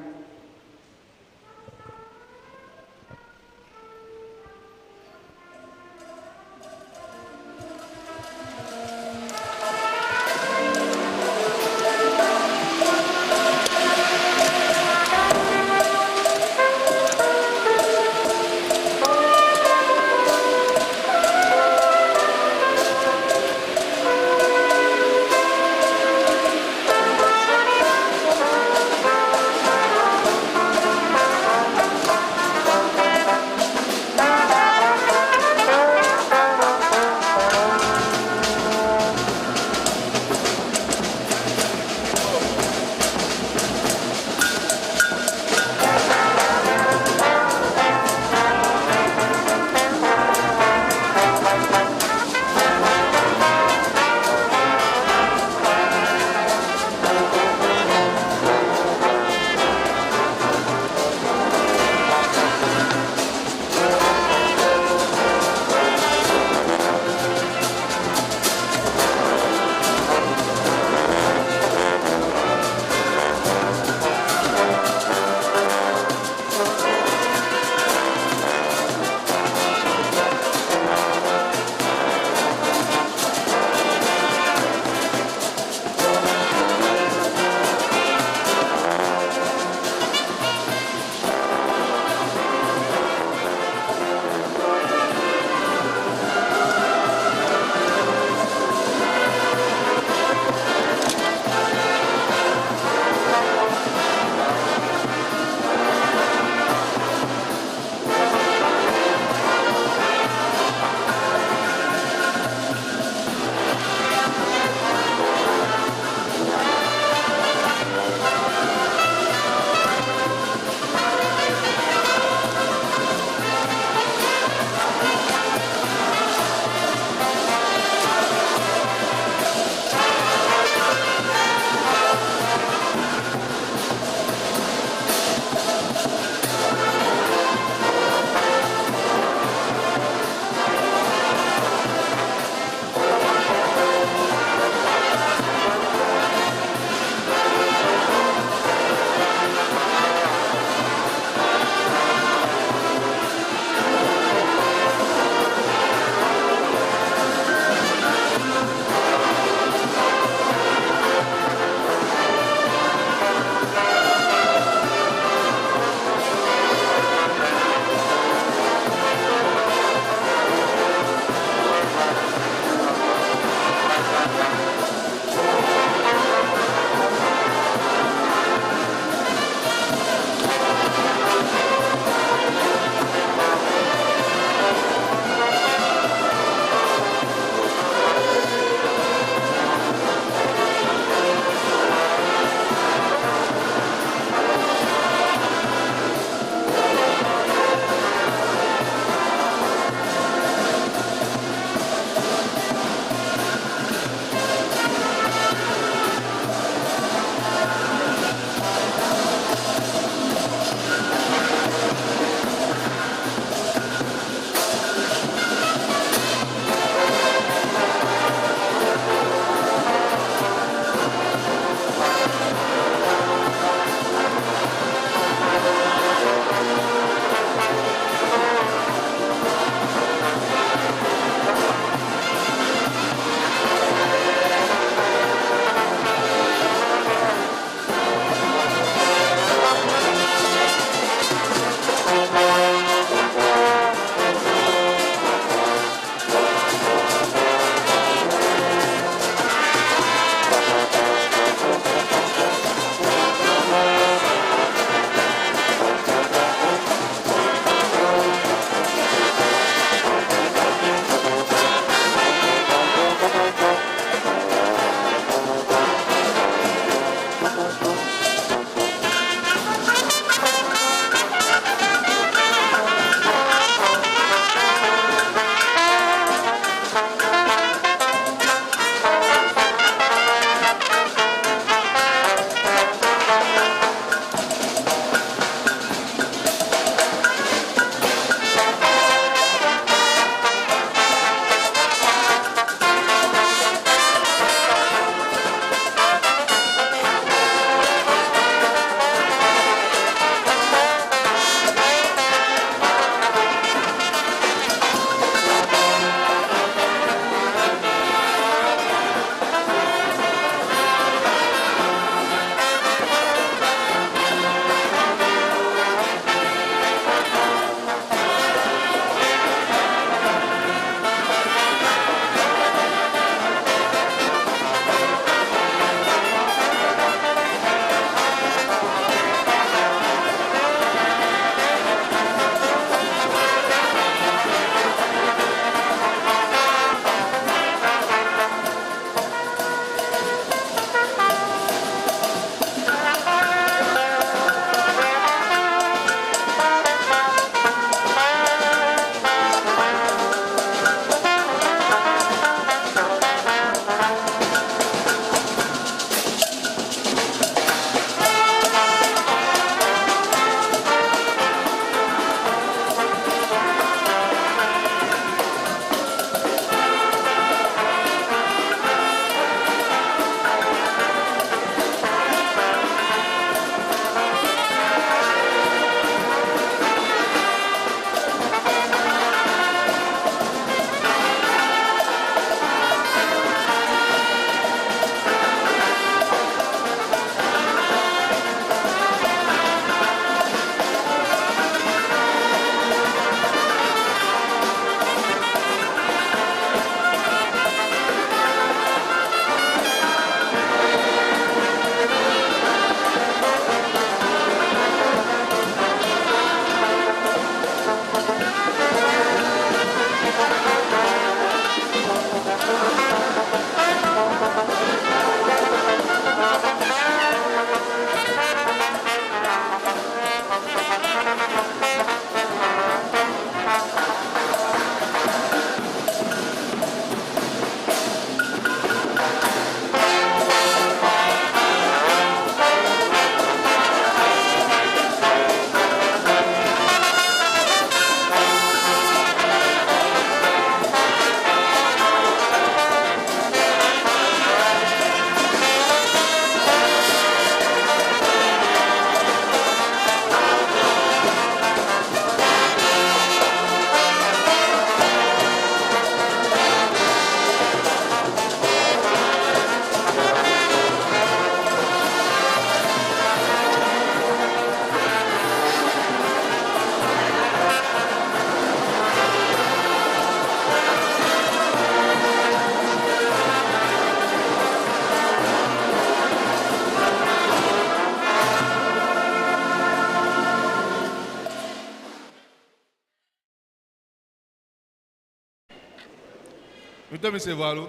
Mi tɔ mi se vɔ alo?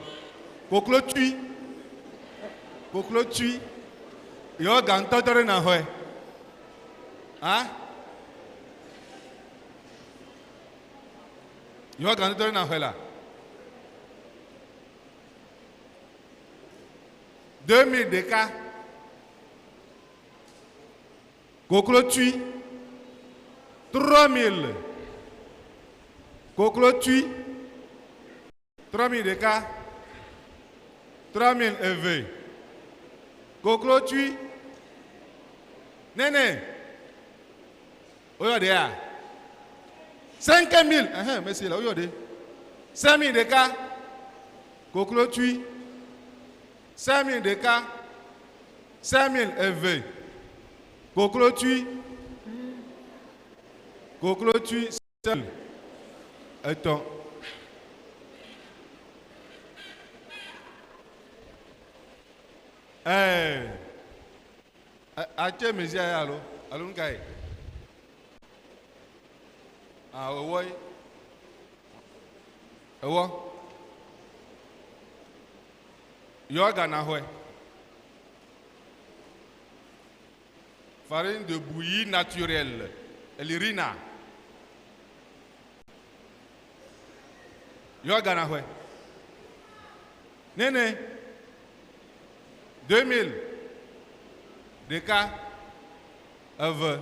Koklo tui. Koklo tui. Yɔ ga ŋutɔtɔ ɖe na xɔe. Ha? Yɔ ga ŋutɔtɔ ɖe na xɔe la. 2000 ɖeka. Koklo tui. 3000. Koklo tui. 3000 ɖeka. 3000 eve. Koklo tui. Nene. Woyɔ ɖea? 5000. Ɛhɛn, mesi la woyɔ ɖe. 5000 ɖeka. Koklo tui. 5000 ɖeka. 5000 eve. Koklo tui. Koklo tui. 5000 etɔ̃. Ɛɛ. Atse mesia ya alo? Alo nu ka ye? Ah, ewɔ ye. Ewɔ. Yɔ ga na xɔe. Farine de bouillie naturelle. Elirina. Yɔ ga na xɔe. Nene. 2000. Ɖeka. Eve.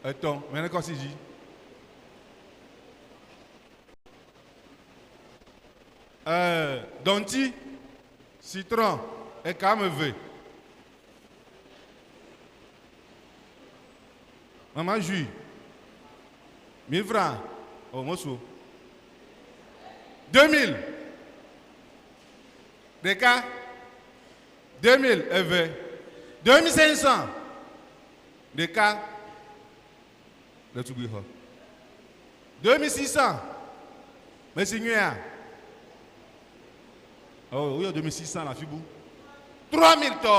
Etɔ̃. Mene kɔ si dzi. Ɛɛ, dɔnti. Citron. Eka ame eve. Mama jus. 1000 francs. Oh, mosu. 2000. Ɖeka. 2000 eve. 2500. Ɖeka. Ɖetugbui xɔ. 2600. Mesi nyuia. Oh, woyɔ 2600 le afi bu. 3000 tɔ.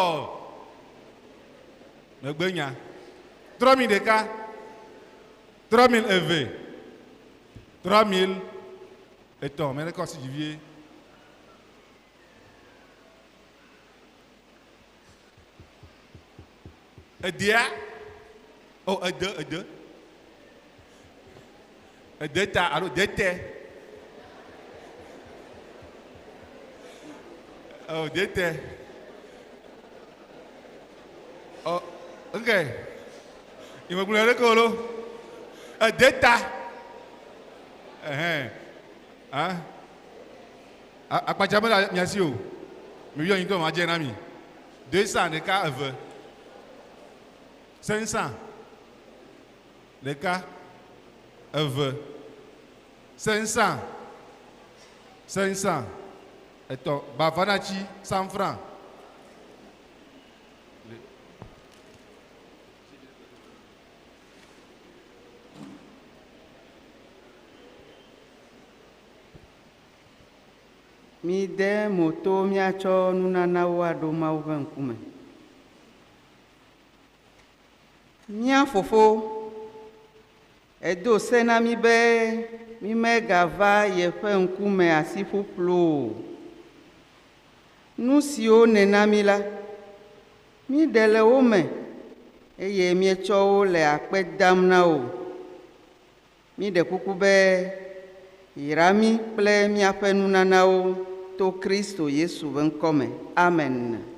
Megbe nya. 3000 ɖeka. 3000 eve. 3000 etɔ̃. Mɛ ɖe kɔ asi dzi vie. Edea. Oh, ede, ede. Ede ta alo dete. Oh, dete. Oh, ok. Imegblɔ ɖe ko lo. Ede ta. Ɛhɛn. Ah. Akpatsa mele mia si o. Mi yɔ ŋutɔ ma dze na mi. 200 ɖeka eve. 500. Ɖeka. Eve. 500. 500. Etɔ̃. Bafanatsi 100 francs. Mide moto míatsɔ nunanawo aɖo Mawu ƒe ŋkume. Mía fofo, edo se na mí be mímegava yeƒe ŋkume asi ƒuƒlu o. Nu siwo nèna mí la, míɖe le wo me eye míetsɔ wo le akpe dam na wò. Míɖe kuku be yra mí kple míaƒe nunanawo to Kristo Yesu ƒe ŋkɔ me. Amen.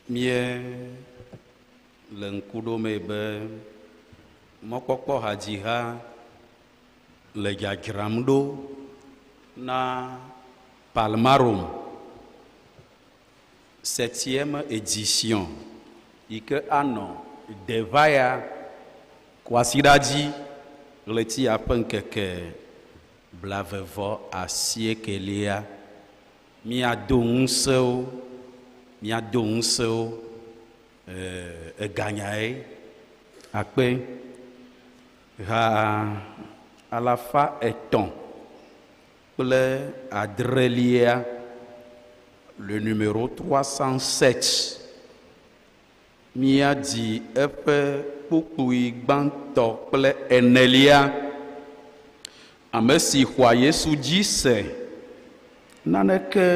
Mie le ŋku ɖomee be mɔkpɔkpɔ hadziha le dzadzram ɖo na Palmarum septième édition yi ke anɔ Devaya kwasiɖa dzi ɣletia ƒe ŋkeke blavevɔ asiekelia. Míado ŋusẽwo, míado ŋusẽwo eh, eganyae akpe ha alafa etɔ̃ kple adrelia le numéro 307 míadzi eƒe kpukpui gbãtɔ kple enelia. Ame si xɔa Yesu dzi se, naneke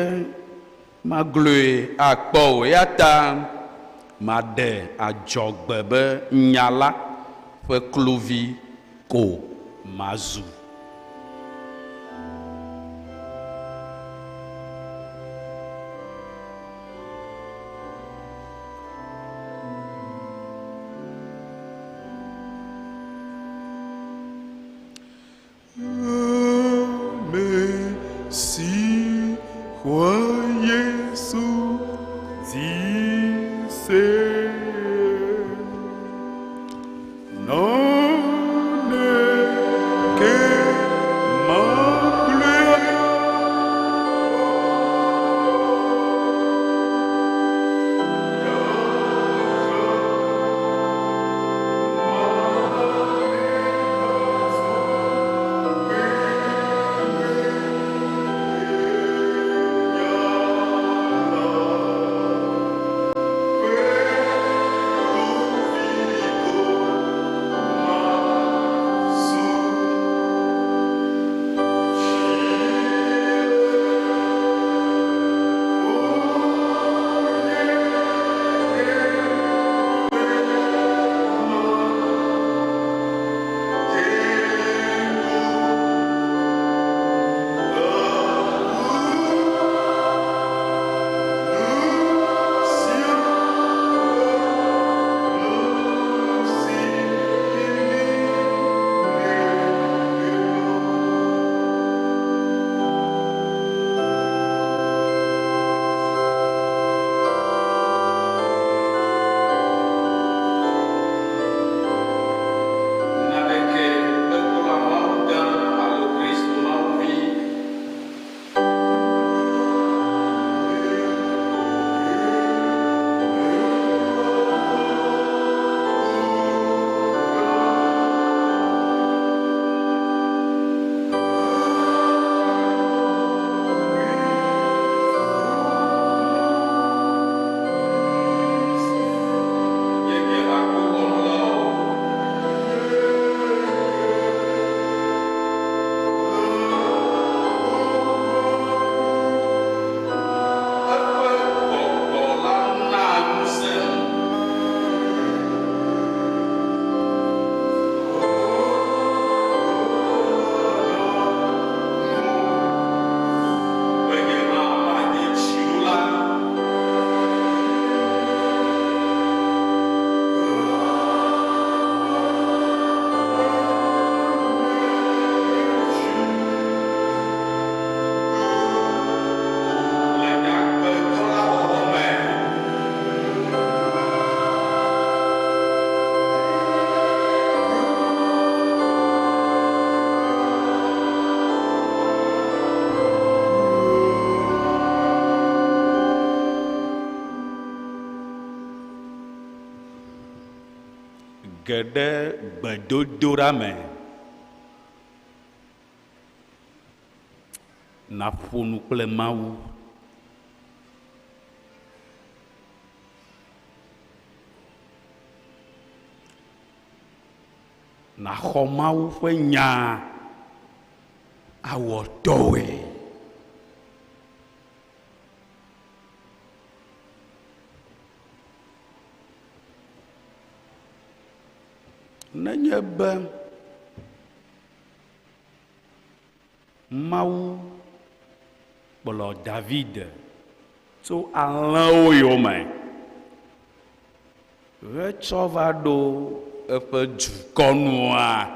magloe akpɔ o, eya ta maɖe adzɔgbe be nya la ƒe kluvi ko mazu. Ame si xɔa Yesu dzi se, naneke magblɔe. Naneke mekplɔa Mawu gã alo Kristo Mawu Vi. Nye nye akpoxɔnulawo. Eƒe gbɔgbɔ la naa ŋusẽm. Be nye hã manye dziɖula. Le nyagbedɔ la wɔwɔ me. Ge ɖe gbedodoɖa me. Nàƒo nu kple Mawu. Nàxɔ Mawu ƒe nya awɔ tɔwòe. Nenye be Mawu kplɔ David tso alẽwo yome hetsɔ va ɖo eƒe dukɔ nua,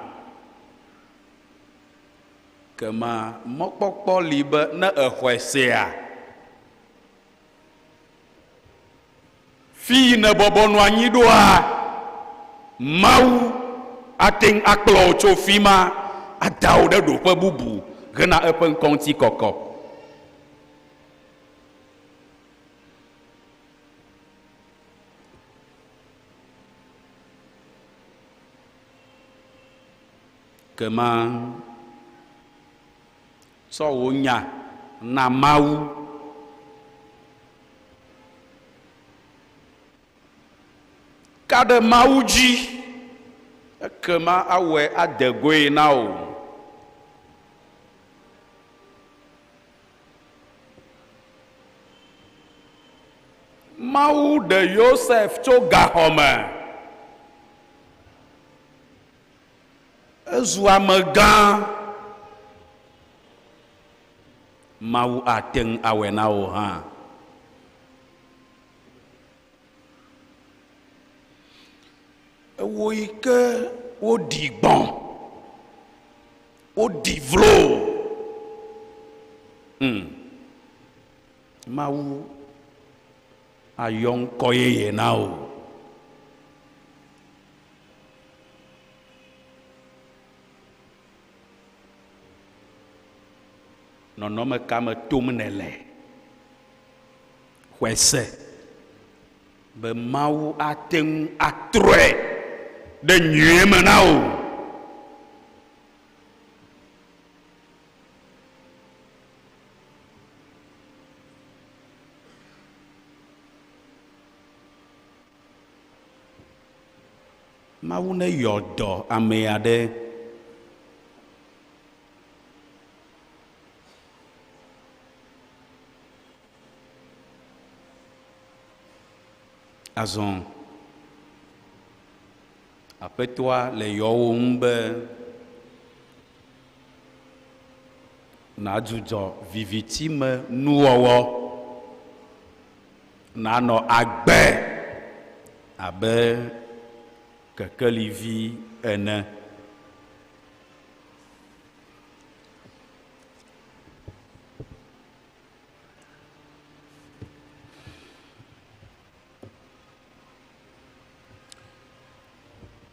kema mɔkpɔkpɔ li be ne exɔe sea, Fi yi nèbɔbɔ nɔ anyi ɖoa, Mawu ate ŋu akplɔ wò tso fi ma ada wò ɖe ɖoƒe bubu hena eƒe ŋkɔ ŋuti kɔkɔ. Kema tsɔ wò nya na Mawu. Ka ɖe Mawu dzi. Ekema awɔe ade goe na wò. Mawu ɖe Yosef tso gaxɔ me. Ezu amegã. Mawu ate ŋu awɔe na wò hã. Ewò yi ke woɖi gbɔ̃, woɖi vlo. Hmm. Mawu ayɔ ŋkɔ yeye na wò. Nɔnɔme ka me tom nèle? Xɔe se be Mawu ate ŋu atrɔe ɖe nyuie me na wò. Mawu neyɔ dɔ ame aɖe. Azɔ Aƒetɔa le yɔwòm be nàdzudzɔ viviti me nuwɔwɔ, nànɔ agbe abe kekelivi ene.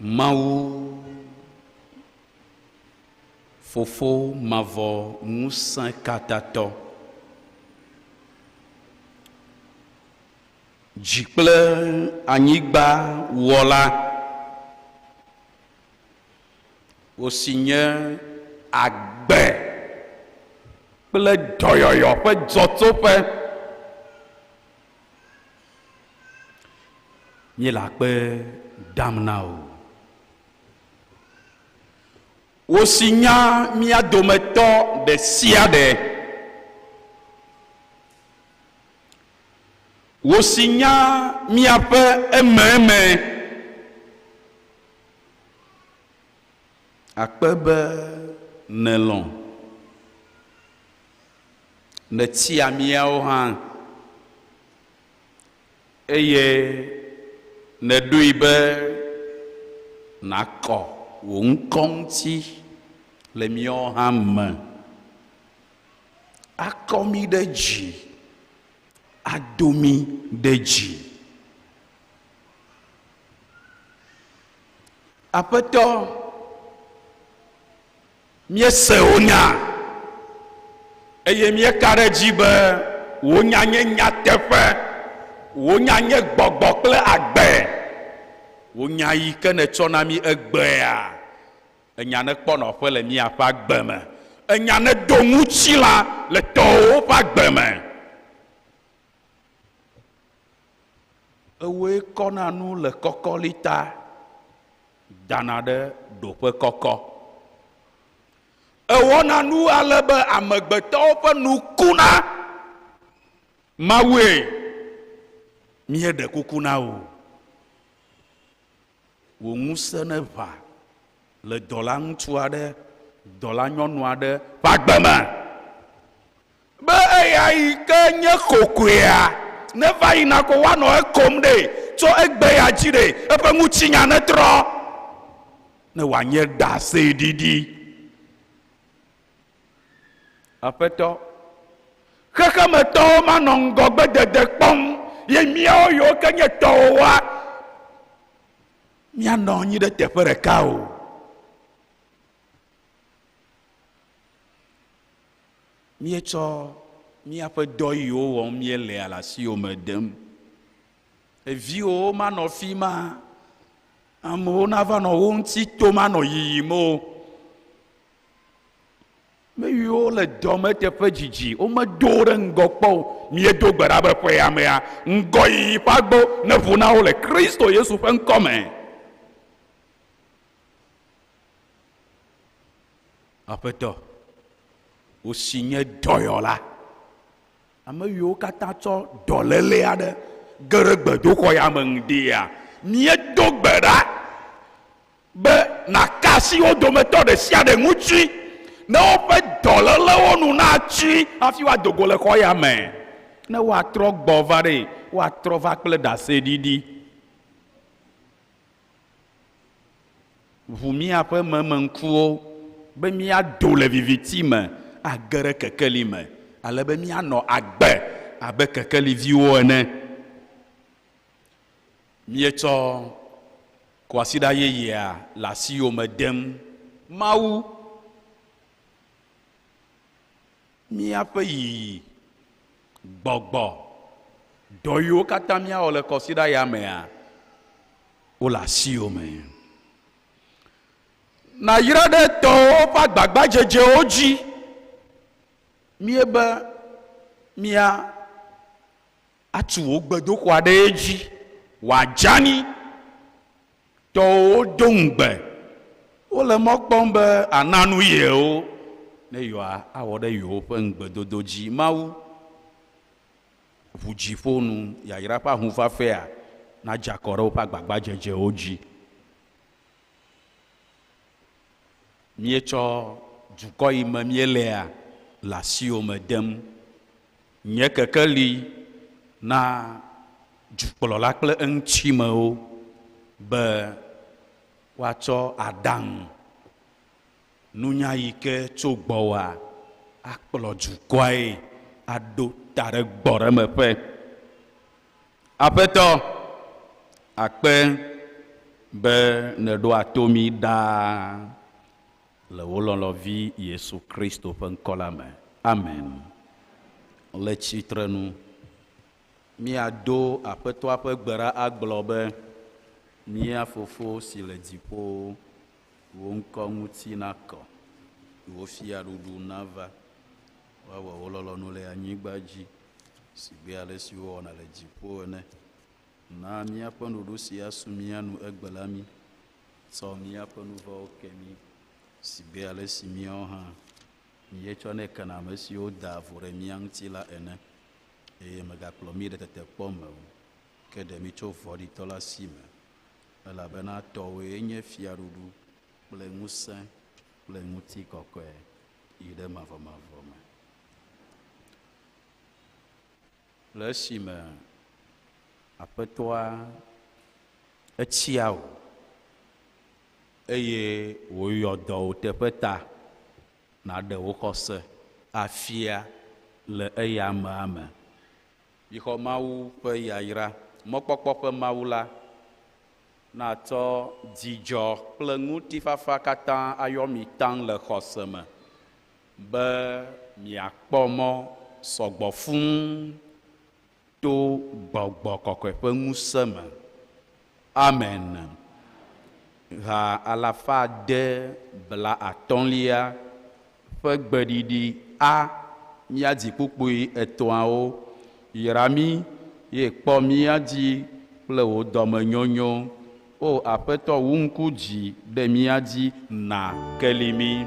Mawu Fofo mavɔ ŋusẽkatatɔ, dzi kple anyigba wɔla, wò si nye agbe kple dɔyɔyɔ ƒe dzɔtsoƒe. Míele akpe dam na wò. Wò si nya mía dometɔ ɖe sia ɖe. Wò si nya míaƒe ememe. Akpe be nèlɔ̃ nètia míawo hã eye nèɖoe be nàkɔ wò ŋkɔ ŋuti le míawo hã me, akɔ mí ɖe dzi, ado mí ɖe dzi. Aƒetɔ, míese wò nya eye míeka ɖe edzi be wò nya nye nyateƒe, wò nya nye gbɔgbɔ kple agbe. Wò nya yi ke nètsɔ na mí egbea, enya nekpɔ nɔƒe le míaƒe agbe me, enya nedo ŋutilã le tɔwòwo ƒe agbe me. Ewòe kɔna nu le kɔkɔli ta dana ɖe ɖoƒe kɔkɔ. Ewɔna nu ale be amegbetɔwo ƒe nu kuna. Mawue míeɖe kuku na wò. Wò ŋusẽ neʋã le dɔla ŋutsu aɖe, dɔla nyɔnu aɖe ƒe agbe me. Be eya yi ke nye kokoea neva yina ko woanɔ ekom ɖe tso egbe ya dzi ɖe, eƒe ŋutinya netrɔ ne wòanye ɖaseɖiɖi. Aƒetɔ, xexemetɔwo manɔ ŋgɔgbedede kpɔm ye míawo yiwo ke nye tɔwòwoa, míanɔ anyi ɖe teƒe ɖeka o. Míetsɔ míaƒe dɔ yiwo wɔm míelea le asiwò me dem. Eviwòwo manɔ fi ma, amewo nava nɔ wo ŋuti tom anɔ yiyim o. Me yiwo le dɔ me teƒe dzidzi, womedo wo ɖe ŋgɔ kpɔ o. Míedo gbe ɖa be ƒe ya mea, ŋgɔyiyi ƒe agbo neʋu na wo le Kristo Yesu ƒe ŋkɔ me. Aƒetɔ, wò si nye dɔyɔla, ame yiwo katã tsɔ dɔléle aɖe ge ɖe gbedoxɔ ya me ŋdia, míedo gbe ɖa be nàka asi wo dometɔ ɖe sia ɖe ŋuti ne woƒe dɔlélewo nu natsi hafi woado go le xɔ ya me. Ne woatrɔ gbɔ va ɖe, woatrɔ va kple ɖaseɖiɖi. Ʋu míaƒe memeŋkuwo be míado le viviti me age ɖe kekeli me, ale be míanɔ agbe abe kekeliviwo ene. Míetsɔ kwasiɖa yeyea le asiwò me dem. Mawu, míaƒe yiyi, gbɔgbɔ, dɔ yiwo katã míawɔ le kɔsiɖa ya mea, wole asiwò me. Nàyra ɖe tɔwòwo ƒe agbagbadzedzewo dzi. Míebe mía atu wò gbedoxɔa ɖe edzi wòadze anyi. Tɔwòwo do ŋugbe. Wole mɔ kpɔm be àna nu yewo ne yewoawɔ ɖe yewoƒe ŋugbedodo dzi. Mawu, ʋu dziƒo nu, yayra ƒe aŋufafɛa nadze akɔ ɖe woƒe agbagbadzedzewo dzi. Míetsɔ dukɔ yi me míelea le asiwò me dem. Nye kekeli na dukplɔla kple eŋutimewo be woatsɔ aɖaŋu nunya yi ke tso gbɔwòa akplɔ dukɔae aɖo ta ɖe gbɔɖemeƒe. Aƒetɔ, akpe be nèɖoa to mí ɖaa Le wò lɔlɔ̃ Vi Yesu Kristo ƒe ŋkɔ la me. Amen. Le tsitre nu, míado Aƒetɔa ƒe gbe ɖa agblɔ be, Mía Fofo si le dziƒowo, wò ŋkɔ ŋuti nakɔ, wò fiaɖuɖu nava, woawɔ wò lɔlɔ̃nu le anyigba dzi sigbe ale si wowɔna le dziƒo ene. Na míaƒe nuɖuɖu si asu mía nu egbe la mí. Tsɔ míaƒe nu vɔ̃wo ke mí, sigbe ale si míawo hã míetsɔnɛ kena ame siwo daa vo ɖe mía ŋuti la ene. Eye mègakplɔ mí ɖe tetekpɔ me o, ke ɖe mí tso vɔ̃ɖitɔ la si me. Elabena tɔwòe nye fiaɖuɖu kple ŋusẽ kple ŋutikɔkɔe yi ɖe mavɔmavɔ me. Le esime Aƒetɔa etsia wò eye wòyɔ dɔ wò teƒe ta, nàɖe wò xɔse afia le eya amea me. Mixɔ Mawu ƒe yayra, mɔkpɔkpɔ ƒe Mawu la, natsɔ dzidzɔ kple ŋutifafa katã ayɔ mi taŋ le xɔse me, be miakpɔ mɔ sɔgbɔ fũu to Gbɔgbɔ Kɔkɔe ƒe ŋusẽ me. Amen. Ha alafa ade bla atɔ̃lia ƒe gbeɖiɖi A míadzi kpukpui etɔ̃awo. Yra mí, ye kpɔ mía dzi kple wò dɔmenyonyo. O Aƒetɔ, wò ŋku dzi ɖe mía dzi, na keli mí.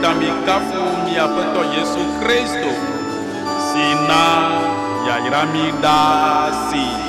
ta mikafu mia Aƒetɔ Yesu Kristo si na yayra mí ɖaa si.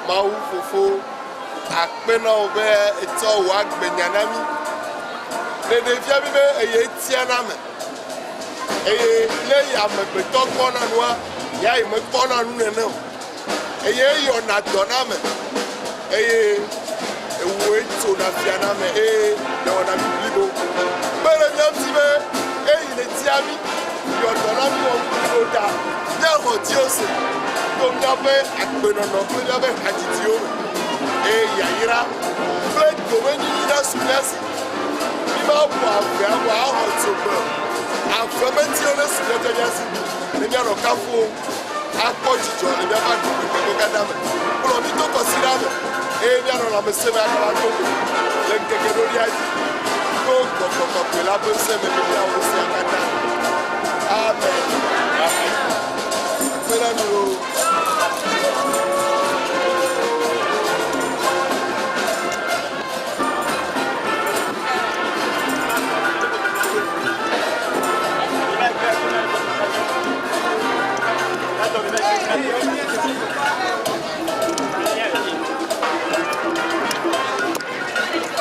Mawu fofo akpe na wò be etsɔ wò agbenya na mí. Ɖeɖe fia mí be eye tia na me. Eye le yi amegbetɔ kpɔna nua, ya yi mekpɔna nu nene o. Eye eyɔna dɔ na ame. Eye ewòe tsona fia na ame eye newɔna mí blibo. Kpe ɖe mía ŋuti be eyi ne tia mí, yɔ dɔ na mí wɔ mí blibo ta, míaxɔ dziwo se to míaƒe agbenɔnɔ kple míaƒe hadzidziwo me. Eye yayra kple domenyinyi nasu mía si. Mi ma ƒo avea vɔ axɔ dzogbe. Ave metiwo ne su míaƒe mía si. Ne míanɔ kafuwo akpɔ dzidzɔ le míaƒe agbemeŋkekewo katã me. Kplɔ mí to kɔsiɖa me eye míanɔ lãmesẽ me agava do go le ŋkeke ɖoɖia dzi. To gbɔgbɔ kɔkɔe la ƒe ŋusẽ me mi míawɔ nu sia katã. Amen. Akpe na mi loo.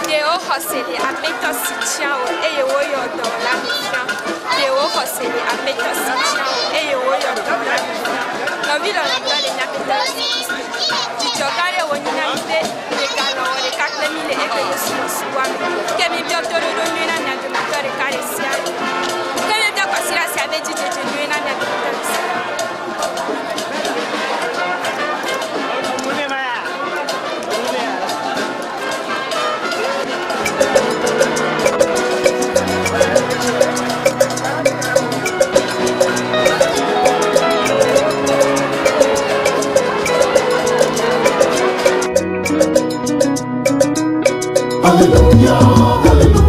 Ɖewo xɔse le Aƒetɔ si tia wò eye woyɔ dɔ la me fia. Ɖewo xɔse le Aƒetɔ si tia wò eye woyɔ dɔ la me fia. Nɔvi lɔlɔ̃tɔ le míaƒe Tɔ Yesu Kristo me. Dzidzɔ gã ɖe wònye na mí be mieganɔ wɔ ɖeka kple mí le eƒe subɔsubɔa me. Ke míebiɔ toɖoɖo nyui na mia dometɔ ɖeka ɖe sia ɖe. Ke míebiɔ kwasiɖa sia be dzidzedze nyui na mia dometɔ ɖe sia ɖe. Hallelujah, hallelujah.